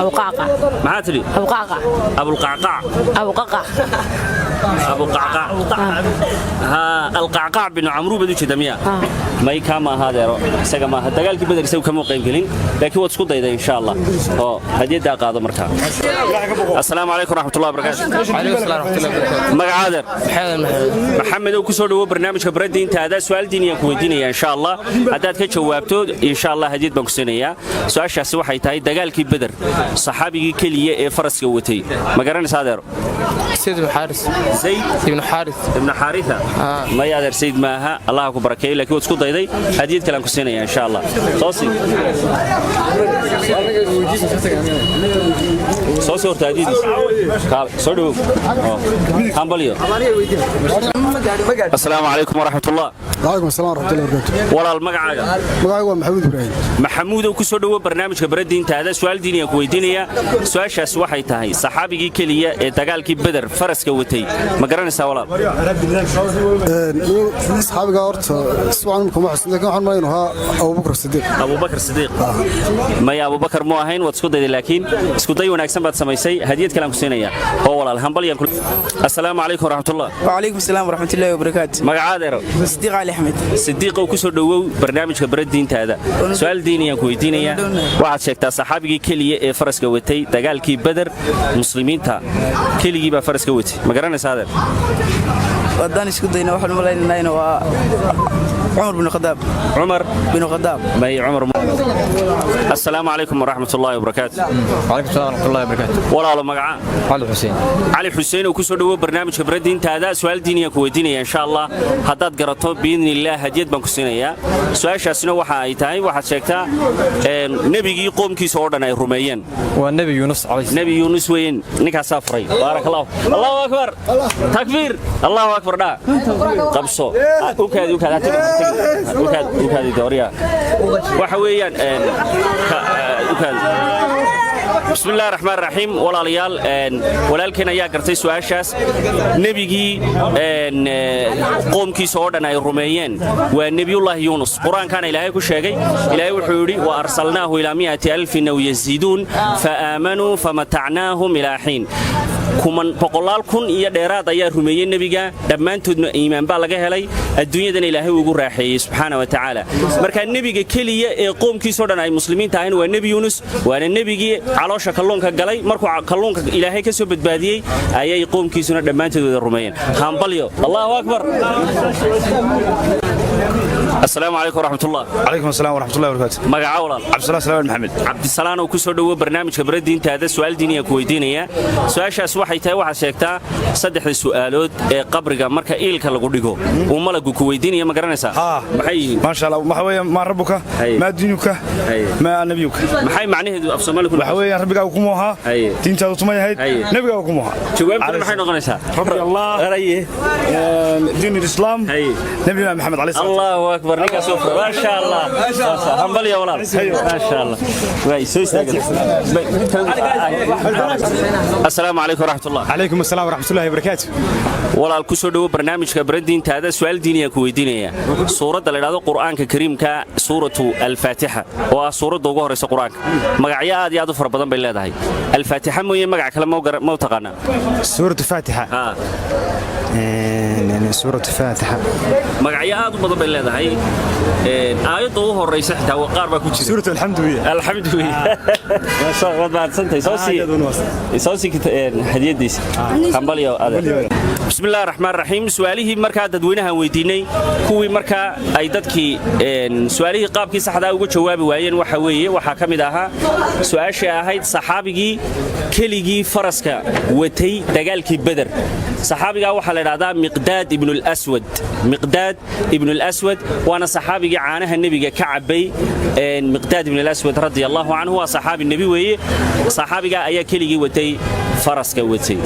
Abuqaqac. Maxaa tidhi? Abuqaqac. Abulqacqac? Abuqaqac. Abuqacqac, ha. Alqacqac binu Camruu baad u jeedaa miya? May, kaa ma aha adeero, isaga maaha. Dagaalkii Beder isagu kama qaybgelin, laakiin waad isku dayday insha Allah oo hadiyaddaa qaado. Markaa assalaamu calaykum waraxmatullahi wabarakaatu. Magaca adeer? Maxamed. Ow, ku soo dhawo barnaamijka baradiintaada. Su'aal diiniyaan ku weydiinaya insha Allah. Haddaad ka jawaabto insha Allah hadiyad baan ku siinayaa. Su'aashaasi waxay tahay: dagaalkii Beder saxaabigii keliya ee faraska watay, ma garanaysa adeero? Zayd ibn Xaaris. Zayd ibn Xaaris. Ibn Xaaritha? Maya adeer, Zayd maaha. Allah ku barakeeyo, laakiin waad isku dayday. Hadiyad kale aan ku siinaya insha Allah. Soo sii, soo sii horta hadiyadiisa. Soo dhawow. Hambalyo. Assalaamu calaykum waraxmatullah. وعليكم السلام ورحمة الله وبركاته. Walaal, magacaaga? Magacaygu waa Maxamuud Ibraahim. Maxamuudow, ku soo dhowo barnaamijka baradiintaada. Su'aal diiniya ku weydiinaya. Su'aashaas waxay tahay: saxaabigii keliya ee dagaalkii Beder faraska watay, ma garanaysaa walaal? Saxaabiga horta si wacan kuma xusin, laakiin waxaan malayn ahaa Abubakar Sidiiq. Abubakar Sidiiq? Maya, Abubakar mu ahayn. Waad isku dayday, laakiin isku day wanaagsan baad samaysay. Hadiyad kale aan ku siinayaa oo walaal hambalyan. Assalaamu calaykum waraxmatullah. وعليكم السلام ورحمة الله وبركاته. Magacaadeero? صديق علي أحمد. Sidiiqow, ku soo dhowow barnaamijka baradiintaada. Su'aal diiniyaan ku weydiinaya. Waxaad sheegtaa saxaabigii keliya ee faraska watay dagaalkii Beder. Muslimiinta keligii baa faraska watay, ma garanaysaa adeer? Haddaan isku dayna, waxaan u malaynaynaa inuu waa Cumar bin Khadaab. Cumar bin Khadaab. May, Cumar. Assalaamu calaykum waraxmatullaahi wabarakaatu. وعليكم السلام ورحمة الله وبركاته. Walaalo, magaca? علي حسين. Cali Xuseen oo ku soo dhowo barnaamijka baradiintaada. Su'aal diiniya ku weydiinaya insha Allah. Haddaad garato biidni illaah hadiyad baan ku siinayaa. Su'aashaasina waxa ay tahay: waxaad sheegtaa nebigii qoomkiisa oo dhan ay rumeeyeen. Waa Nebi Yunus calayhi. Nebi Yuunus weyn. Ninkaasaa furay. Baarak Allah, Allahu akbar, takbiir, Allahu akbar. Dhaa qabso. Ukaadi, ukaadi, ha tagin, ha tagin. Ukaadi, ukaadi dooriya. Waxa weeyaan ukaadi. Bismi illahi raxmaan raxiim. Walaalayaal, walaalkeen ayaa gartay su'aashaas. Nebigii qoomkiisa oo dhan ay rumeeyeen waa Nebiyullaahi Yuunus. Qur-aankaana Ilaahay ku sheegay. Ilaahay wuxuu yidhi: wa arsalnaahu ilaa 100,000 aw yaziiduun fa aamanuu famatacnaahum ilaa xiin. Kuman boqolaal kun iyo dheeraad ayaa rumeeyey nebiga. Dhammaantoodna iimaan baa laga helay, adduunyadana Ilaahay ugu raaxeeyey subxaana wa tacaala. Marka nebiga keliya ee qoomkiisoo dhan ay muslimiinta ahayn waa Nebi Yuunus, waana nebigii caloosha kalluunka galay. Markuu kalluunka Ilaahay ka soo badbaadiyey ayay qoomkiisuna dhammaantood wada rumeeyeen. Hambalyo, Allahu akbar. Assalaamu calaykum waraxmatullah. Calaykum asalaam waraxmatullahi wabarakaatu. Magaca walaal? Cabdisalaan Salaam Maxamed. Cabdisalaan oo ku soo dhowo barnaamijka baradiintaada. Su'aal diiniya ku weydiinaya. Su'aashaas waxay tahay: waxaad sheegtaa saddexda su'aalood ee qabriga marka iilka lagu dhigo uu malagu ku weydiinaya, ma garanaysaa? Maxay yihiin? Maasha Allah, waxa weeye: maa rabbuka, maa diinuka, maa nabiyuka. Maxay macnaheedu af Soomaali ku? Waxa weeyaan: rabbigaagu kuma ahaa, diintaadu tumay ahayd, nebigaagu kuma ahaa. Jawaabtuna maxay noqonaysaa? Rabbi Allah, diin islaam, nabiyuna Maxamed calayhi salaam. Allahu akbar, ninkaas oo maasha Allah. Hambalyo walaal, maasha Allah. Way soo istaagay. Assalaamu calaykum waraxmatullah. Calaykum asalaam waraxmatullahi wabarakaatu. Walaal, ku soo dhowo barnaamijka baradiintaada. Su'aal diiniya ku weydiinaya. Suuradda la idhahdo Qur'aanka Kariimka, suuratu Alfaatixa, oo ah suuradda ugu horraysa Qur'aanka, magacyo aad iyo aad u fara badan bay leedahay. Alfaatixa mooye magac kale ma u taqaanaa? Suuratu Faatixa, suuratu Faatixa. Magacyo aad u badan bay leedahay. Aayadda ugu horraysa xitaa qaar baa ku jira. Suuratu Alxamdu wiya. Alxamdu wiya. Waad mahadsantahay. Soo sii hadiyadiisa. Hambalyo adeer. Bismillahi raxmaan raxiim. Su'aalihii markaa dadweynahan weydiinay, kuwii markaa ay dadkii su'aalihii qaabkii saxdaa uga jawaabi waayeen, waxa weeye waxaa ka mid ahaa su'aashii ahayd saxaabigii keligii faraska watay dagaalkii Beder. Saxaabigaa waxaa la idhahdaa Miqdaad ibnulaswad. Miqdaad ibnulaswad waana saxaabigii caanaha nebiga ka cabbay. Miqdaad ibnulaswad radia allahu canhu waa saxaabi nebi weeye. Saxaabigaa ayaa keligii watay faraska watay.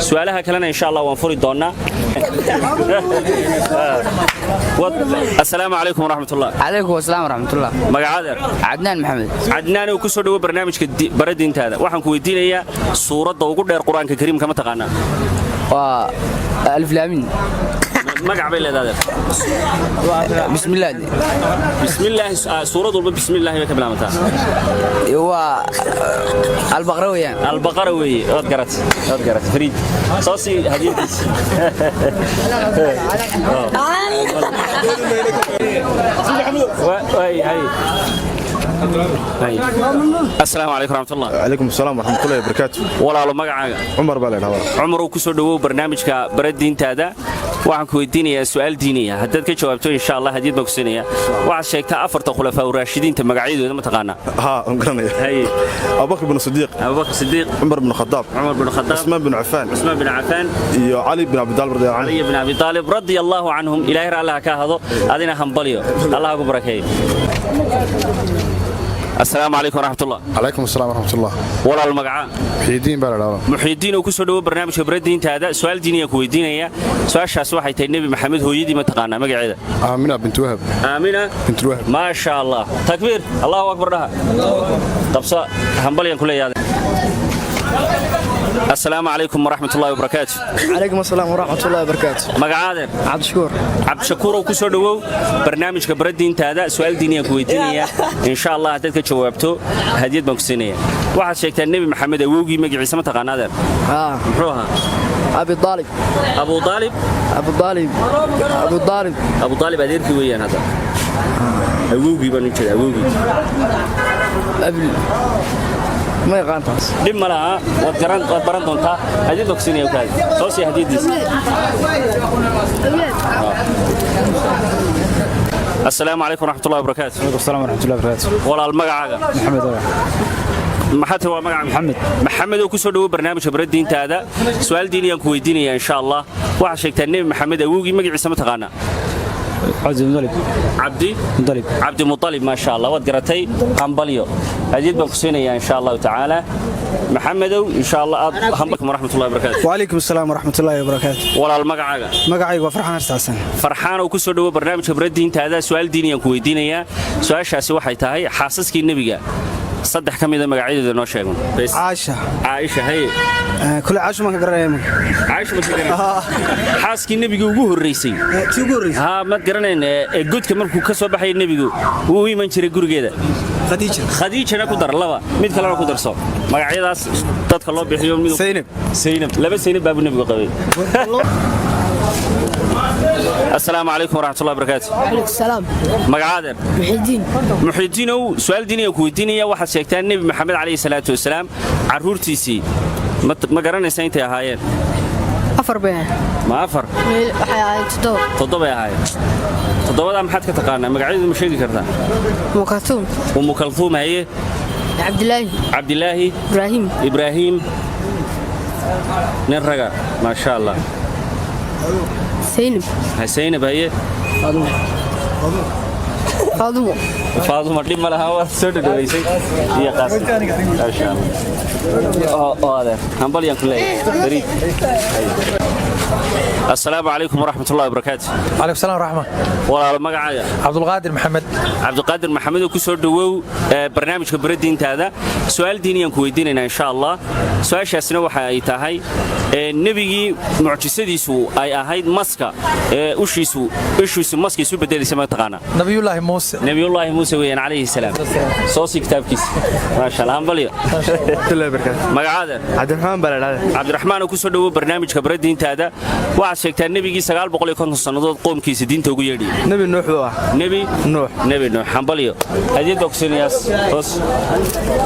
Su'aalaha kalena insha Allah waan furi doonaa. Assalaamu calaykum waraxmatullah. Calaykum asalaam waraxmatullah. Magacaadeer? Cadnaan Maxamed. Cadnaanow, ku soo dhowo barnaamijka baradiintaada. Waxaan ku weydiinayaa suuradda ugu dheer Qur-aanka Kariimka, ma taqaanaa? Waa Aliflaamin. Magac bay leedahay. Bismillaah. Bismillaahi? Suurad walba bismillaahi bay ka bilaabantaa. Waa Albaqara weeyaan. Albaqara weeye. Waad garat, waad garat. Fariid, soo sii hadiyadiisa. Hay. Asalaamu calaykum raxmatullah. Calaykum asalaam waraxmatullahi wabarakaatu. Walaalo, magacaaga? Cumar baa la idhahdaa. Cumar, uu ku soo dhowow barnaamijka bara diintaada. Waxaan ku weydiinayaa su'aal diiniya. Haddaad ka jawaabto, insha Allah hadiyad baan ku siinaya. Waxaad sheegtaa afarta khulafaa raashidiinta magacyadooda, ma taqaanaa? Haa, waan garanaya. Abubakar bin Sidiiq. Abubakar Sidiiq. Cumar bin Khadaab. Cumar bin Khadaab. Cusmaan bin Cafaan. Cusmaan bin Cafaan. Iyo Cali bin Abi Taalib radiyallahu anhu. Cali bin Abi Taalib radiyallahu anhum. Ilaahay raalli ha ka ahado. Adina hambalyo, Allah ha ku barakeeyo. Asalaamu calaykum waraxmatullah. Calaykum asalaam waraxmatullah. Walaal, magacaa? Muxiidiin baa la dhahdaa. Muxiidiin oo ku soo dhowo barnaamijka baradiintaada. Su'aal diiniya ku weydiinaya. Su'aashaas waxay tahay, Nebi Maxamed hooyadii ma taqaanaa magaceeda? Aamina bint Wahab. Aamina bint Wahab. Maasha Allah, takbiir, Allahu akbar dhaha. Qabso, hambalyan ku leeyahay. Asalaamu calaykum waraxmatullahi wabarakaatu. Calaykum asalaam waraxmatullahi wabarakaatu. Magacaadeen? Cabdishakuur. Cabdishakuur oo ku soo dhowow barnaamijka baradiintaada. Su'aal diiniyaan ku weydiinaya. Insha Allah haddaad ka jawaabto, hadiyad baan ku siinaya. Waxaad sheegtaa Nebi Maxamed awowgii magaciisa, ma taqaanaadeen? Muxuu ahaa? Abi Aalib. Abu Aalib. Abu Aalib, Abu Aalib. Abu Aalib adeerkii weeyaan. Hadda awowgii baan u jeeda, awowgii. Ma yaqaan taas. Dhib ma laha, waad garan, waad baran doontaa. Hadiyad baan ku siinaya. Kaadi soo sii hadiyadiisa. Asalaamu calaykum waraxmatullahi wabarakaatu. Calaykum asalaam waraxmatullahi wabarakaatu. Walaal, magacaaga? Maxamed. Maxaa tiri? Waa magaca Maxamed. Maxamed oo ku soo dhowo barnaamijka bara diintaada. Su'aal diiniyaan ku weydiinaya insha Allah. Waxaad sheegtaa Nebi Maxamed awowgii magaciisa, ma taqaanaa? Cabdi Mudalib. Cabdi Mudalib. Cabdi Mutalib, maasha Allah, waad garatay. Hambalyo, hadiyad baan ku siinayaa insha Allahu tacaala. Maxamedow, insha Allah aad hambalkum waraxmatullahi wabarakaatu. وعليكم السلام ورحمة الله وبركاته. Walaal, magacaaga? Magacaygu waa Farxaan Xasan. Farxaan oo ku soo dhowo barnaamijka bara diintaada. Su'aal diiniyaan ku weydiinayaa. Su'aashaasi waxay tahay, xaasaskii nebiga saddex ka mida magacyadooda noo sheegan. Caasha. Caaisha, haye. Kule Caasha ma ka garanaya. Caaisha ma ka garanaysa xaaskii nebiga ugu horreysay? Tii ugu horreysay. Haa, maad garanayn ee godka markuu ka soo baxaya nebigu wuu u iman jiray gurigeeda. Khadiija. Khadiijana ku dar laba, mid kalena ku darso. Magacyadaas dadka loo bixiyo mid. Zaynab. Zaynab, laba Zaynab baa nebigu qabay. Asalaamu calaykum waraxmatullahi wabarakaatu. Calaykum salaam. Magacaadeer? Muxiidiin. Muxiidiinow, su'aal diiniya ku weydiinaya. Waxaad sheegtaa Nebi Maxamed calayhi salaatu wasalaam carruurtiisii, ma garanaysaa intay ahaayeen? Afar bay ahayd. Ma afar? Waxay ahayd toddoba. Toddobay ahaayeen. Toddobadaa maxaad ka taqaanaa? Magacyadu ma sheegi kartaa? Umu Kaltuum. Umu Kaltuum, haye. Cabdilaahi. Cabdilaahi. Ibraahim. Ibraahim, nin raga, maasha Allah. Saynab. Saynab, haye. Faadumo. Faaduma, dhib ma laha, waad soo dhadhaweysay. Iyo Qaasim, maasha Allah. Oo adeer, hambalyan ku leeyahay fariid. Asalaamu calaykum waraxmatullahi wabarakaatu. Calaykum salaam waraxma. Walaalo, magacaaga? Cabdulqaadir Maxamed. Cabdiqaadir Maxamed oo ku soo dhowow barnaamijka bara diintaada. Su'aal diiniyaan ku weydiinaynaa insha Allah. Su'aashaasina waxa ay tahay, nebigii mucjisadiisu ay ahayd maska ee ushiisu ishiisu maska isu bedelaysa, ma taqaanaa? Nabiyullaahi Muuse. Nabiyullaahi Muuse weeyaan calayhi salaam. Soo sii kitaabkiisa, maasha Allah, hambalyo. Magacaada? Cabdiraxmaan baa la dhahdaa. Cabdiraxmaan oo ku soo dhowow barnaamijka bara diintaada. Waxaad sheegtaa nebigii 950 sannadood qoomkiisa diinta ugu yeedhiyay. Nebi Nuux buu ah. Nebi Nuux. Nebi Nuux, hambalyo, hadiyad baa ku siinayaas. Toos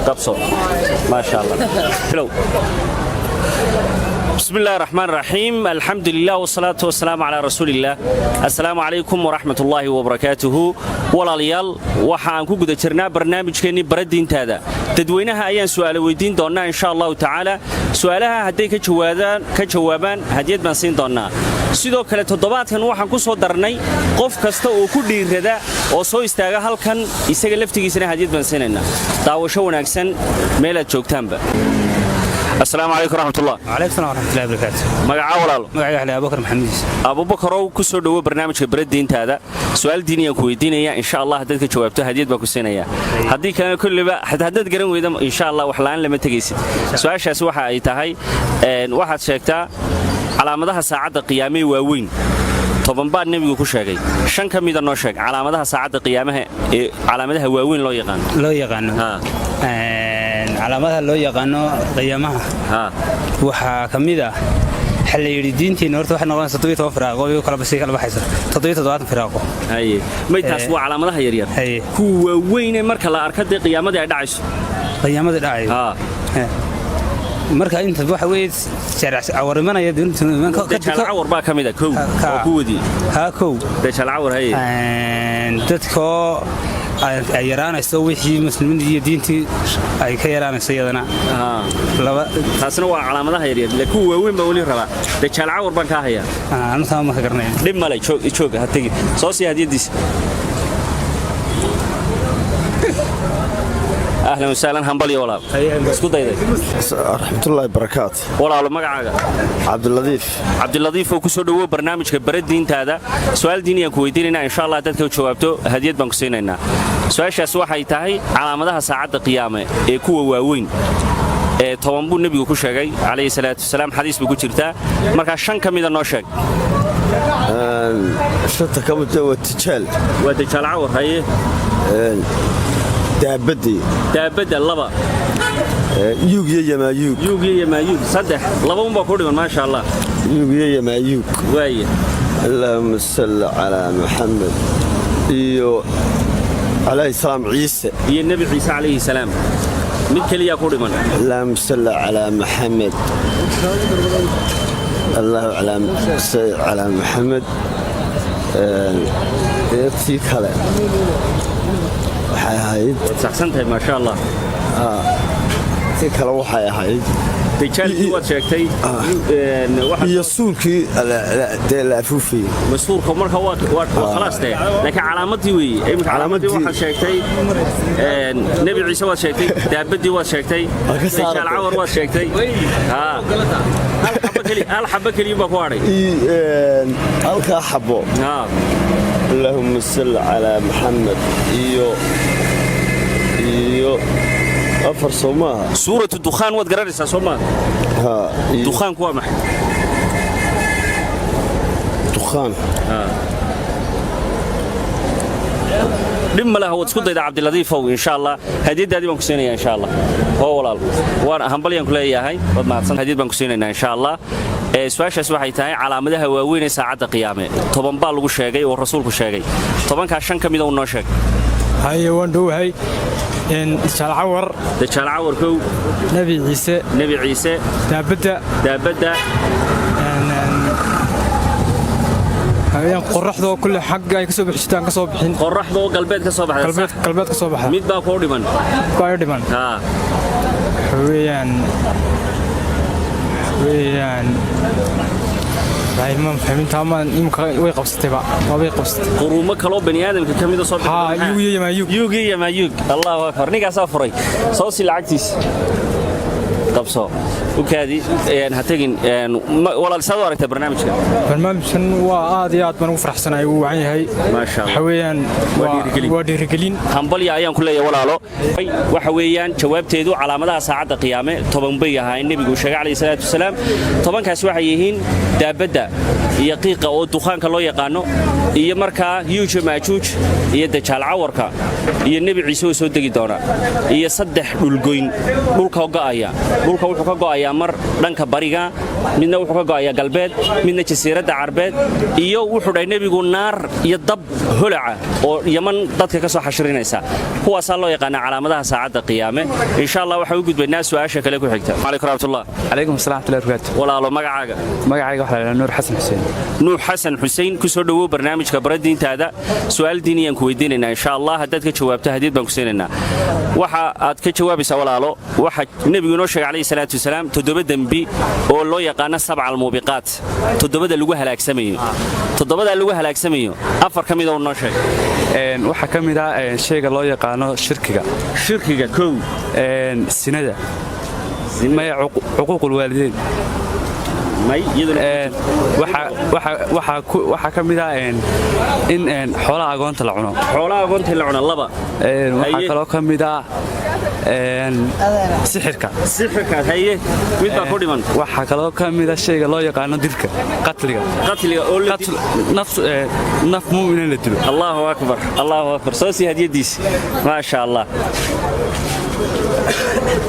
qabso, maasha Allah, bilow. بسم الله الرحمن الرحيم، الحمد لله والصلاة والسلام على رسول الله. السلام عليكم ورحمة الله وبركاته. Walaalayaal, waxaan ku guda jirnaa barnaamijkeennii bara diintaada. Dadweynaha ayaan su'aalo weydiin doonnaa insha Allahu tacaala. Su'aalaha hadday ka jawaadaan ka jawaabaan, hadiyad baan siin doonnaa. Sidoo kale toddobaadkan waxaan ku soo darnay, qof kasta oo ku dhiirada oo soo istaaga halkan, isaga laftigiisana hadiyad baan siinaynaa. Daawasho wanaagsan meelaad joogtaanba. Asalaamu calaykum raxmatullah. Calaykum salaam waraxmatullahi wabarakaatu. Magacaa, walaalo? Magacayga waxaa la Abubakar Maxamed. Abubakarow, ku soo dhowo barnaamijka bara diintaada. Su'aal diiniyaan ku weydiinaya insha Allah. Haddaad ka jawaabto, hadiyad baan ku siinaya. Haddii kalena kulliba haddaad garan weyda, insha Allah wax la'aan lama tegaysid. Su'aashaasi waxa ay tahay, waxaad sheegtaa calaamadaha saacadda qiyaamee waaweyn. 10 baa nebigu ku sheegay, shan ka mida noo sheeg, calaamadaha saacadda qiyaamaha ee calaamadaha waaweyn loo yaqaano. Loo yaqaano calaamadaha loo yaqaano qiyaamaha waxaa ka mid ah Waxaa la yidhi diinteena horta waxay noqonaysaa 17 firaaqo iyo kala basii kala baxaysa 77 firaaqo. Haye, may taas waa calaamadaha yaryar, kuwa waaweyn ee marka la arka dee qiyaamadii ay dhacayso. Qiyaamadii dhacayo marka inta waxa weeye cawarimanaya. Dajaal cawar baa ka mid a kow oo ku wadi. Haa, kow. Dajaal cawar, haye. Dadkoo ay yaraanayso wixii muslimiinta iyo diintii ay ka yaraanayso iyadana. Laba. Taasna waa calaamadaha yaryar, la kuwa waaweyn baa weli rabaa. Dajaal cawar baan kaa hayaa. Anu ma ka garanaya. Dhib male, joog joog, ha tegin, soo sii hadiyadiisa. Ahlan wasahlan, hambalyo walaal, isku dayday. Raxmatullaahi barakaat. Walaalo, magacaaga? Cabdiladiif. Cabdiladiif oo ku soo dhowow barnaamijka bara diintaada. Su'aal diiniyaan ku weydiinaynaa, insha Allah dadka u jawaabto hadiyad baan ku siinaynaa. Su'aashaas waxay tahay calaamadaha saacadda qiyaame ee kuwa waaweyn ee 10 buu nebigu ku sheegay calayhi salaatu wasalaam, xadiis buu ku jirtaa. Markaa shan ka mida noo sheeg. Shanta ka mida waa tijaal. Waa dajaal cawar, haye. Daabadii. Daabadda, laba. Yuug iyo yamaayuug. Yuug iyo yamaayuug, saddex. Laba unbaa ku dhiman, maasha Allah. Yuug iyo yamaayuug. Waaya. Allaahuma salli calaa Maxamed iyo calayhi salaam Ciise. Iyo nebi Ciise calayhi salaam, mid keliyaa ku dhiman. Allaahuma salli calaa Maxamed, allahu salli calaa Maxamed. Tii kale waxay ahayd. Waad saxsan tahay, maasha Allah. Tii kale waxay ahayd. Dajaalkii waad sheegtay. Iyo suurkii dee la afuufayey. Masuurka marka waa khalaas dee, laakiin calaamadii weeye iminka. Calaamadii waxaad sheegtay nebi Ciise waad sheegtay, daabaddii waad sheegtay, dajaal cawar waad sheegtay. Hal xabo keliya baa ku hadhay. Halkaa xabo, allaahuma salli calaa Maxamed iyo afar soo maaha? Suuratu dukhaan waad garanaysaa soo maaha? Dukhaanku waa maxay? Dukhaan. Dhib ma laha, waad isku dayda Cabdiladiifow. Insha Allah hadiyaddaadii baan ku siinaya insha Allah. Hoo walaal, waan hambalyaan ku leeyahay, waad mahadsan, hadiyad baan ku siinaynaa insha Allah. Su-aashaas waxay tahay calaamadaha waaweyn ee saacadda qiyaame 10 baa lagu sheegay oo rasuulku sheegay. 10-kaa shan ka mida uu noo sheeg. Haye, waan dhowahay. Dajaal cawar. Dajaal cawar, kow. Nebi Ciise. Nebi Ciise. Daabadda. Daabadda. Qoraxdoo kulle xagga ay ka soo bixitaan ka soo bixin. Qoraxdoo galbeed ka soo baxda. Galbeed ka soo baxda. Mid baa kuu dhiman. Baa i dhiman. Waxa weeyaan way qabsatayba, waabay qabsatay. Quruumo kaloo bani aadamka ka mida soo. Yuug iyo yamaayuug. Yuug iyo yamaayuug, allahu akbar. Ninkaasaa furay, soo sii lacagtiisa, qabso, u kaadi, ha tegin. Walaal, saad u aragtaa barnaamijka? Barnaamijkan waa aad iyo aad baan ugu faraxsanahay, wuu wacan yahay. Maasha Allah. Waxa weeyaan waa dhiirigelin. Hambalya ayaan ku leeyahay walaalo. Waxa weeyaan jawaabteedu calaamadaha saacadda qiyaame 10 bay ahaayeen nebigu sheegay calayhi salaatu wasalaam. 10-kaas waxay yihiin daabadda iyo qiiqa oo dukhaanka loo yaqaano, iyo markaa yuuj maajuuj, iyo dajaal cawarka, iyo nebi Ciise oo soo degi doona, iyo saddex dhulgoyn, dhulka go'aya. Dhulka wuxuu ka go'ayaa mar dhanka bariga, midna wuxuu ka go'ayaa galbeed, midna jasiiradda carbeed, iyo wuxuu dhahay nebigu naar iyo dab holaca oo Yaman dadka ka soo xashirinaysa. Kuwaasaa loo yaqaanaa calaamadaha saacadda qiyaame. Insha Allah waxaan u gudbaynaa su'aasha kale ku xigta. Calaykum raxmatullah. Calaykum asalaam warahmatullahi wabarakaatu. Walaalo, magacaaga? Magacayga waxaa la yidhaha Nuur Xasan Xuseen. Nuux Xasan Xuseen, ku soo dhowow barnaamijka bara diintaada. Su'aal diiniyaan ku weydiinaynaa insha Allah, haddaad ka jawaabto hadiyad baan ku siinaynaa. Waxa aad ka jawaabaysaa walaalo, waxa nebigu inoo sheegay calayhi salaatu wasalaam 7 dembi oo loo yaqaano sabca almuubiqaat, toddobada lagu halaagsamayo. Toddobadaa lagu halaagsamayo afar ka mida uu noo sheegay. Waxaa ka mid ah shayga loo yaqaano shirkiga. Shirkiga, kow. Sinada. Maya, cuquuqul waalideyn. May. Waxaa ka mid ah in xoolaha agoonta la cuno. Xoolaha agoonta la cuno, laba. Waxaa kaloo ka mid ah sixirka. Sixirka, haye, mid baa ku dhiman. Waxaa kaloo ka mid ah shayga loo yaqaano dilka, qatliga. Qatliga oo la naf mu'min in la dilo. Allahu akbar, allahu akbar. Soo sii hadiyadiisa, maasha Allah.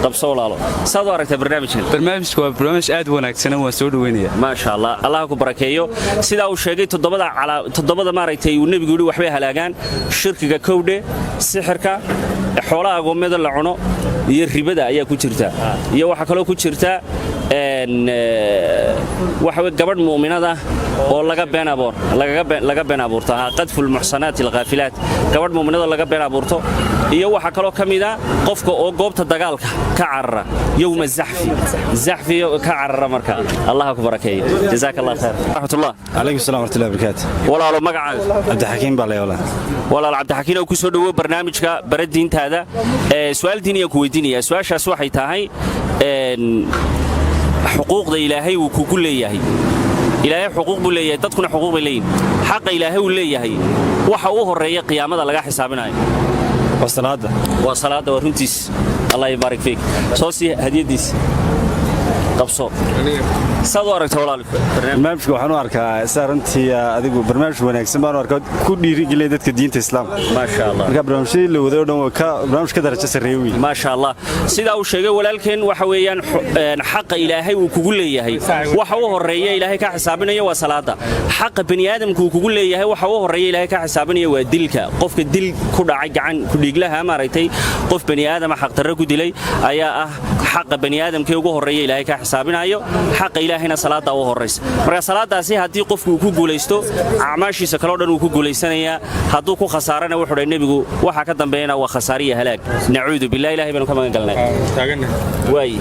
Qabso walaalo. Saad u aragtaa barnaamijkan? Barnaamijku waa barnaamij aad u wanaagsan, waan soo dhaweynaya. Maasha Allah, Allah ku barakeeyo. Sidaa uu sheegay, toddobada toddobada maaragtay uu nebigu yidhi waxbay halaagaan: shirkiga, kowdhe, sixirka, xoolaha agoommada la cuno iyo ribada ayaa ku jirta. Iyo waxaa kaloo ku jirta waxa wey gabadh mu'minada oo laga been abuur lagaga been laga been abuurto, ha, قذف المحصنات الغافلات, gabadh mu'minada laga been abuurto. Iyo waxaa kaloo ka mid a qofka oo goobta dagaalka ka carara, يوم الزحف, zaxfi ka carara. Marka Allah ku barakeeyo, jazaak Allah khair, raxmatullah. Calaykum salam waraxmatullahi wabarakaatu. Walaalo, magacaaga? Cabdixakiim baa lay walaa. Walaal Cabdixakiin oo ku soo dhawo barnaamijka bara diintaada. Su'aal diin ayaan ku weydiinayaa. Su'aashaas waxay tahay xuquuqda Ilaahay uu kugu leeyahay. Ilaahay xuquuq buu leeyahay, dadkuna xuquuq bay leeyihin. Xaqa Ilaahay uu leeyahay waxa uu horreeya qiyaamada laga xisaabinayo? Waa salaada. Waa salaada, waa runtiis. Allah yubaarik fiik. Soo sii hadiyadiis, qabso. Saad u aragta walaal? Barnaamijka waxaan u arkaa saa runtii adigu barnaamij wanaagsan baan u arkaa, ku dhiirigeliya dadka diinta Islaamka. Maasha Allah. Marka barnaamijyadii la waday oo dhan waa ka barnaamij ka darajo sarreeya wey. Maasha Allah. Sidaa uu sheegay walaalkeen, waxa weeyaan xaqa Ilaahay uu kugu leeyahay waxa u horeeya Ilaahay ka xisaabinaya waa salaada. Xaqa bani aadamku uu kugu leeyahay waxa u horeeya Ilaahay ka xisaabinaya waa dilka. Qofka dil ku dhacay, gacan ku dhiiglaha maaragtay, qof bani aadama xaqdarro ku dilay ayaa ah xaqa bani aadamkii ugu horeeya Ilaahay ka xisaabinayo. Xaqa Ilaahayna salaada u horeysa. Marka salaadaasi haddii qofku uu ku guulaysto, acmaashiisa kaloo dhan uu ku guulaysanayaa. Hadduu ku khasaarana, wuxuu dhahay nebigu, waxa ka dambeeyana waa khasaare iyo halaag. Nacuudu billah, Ilahay baynu ka magan galnay. Waay.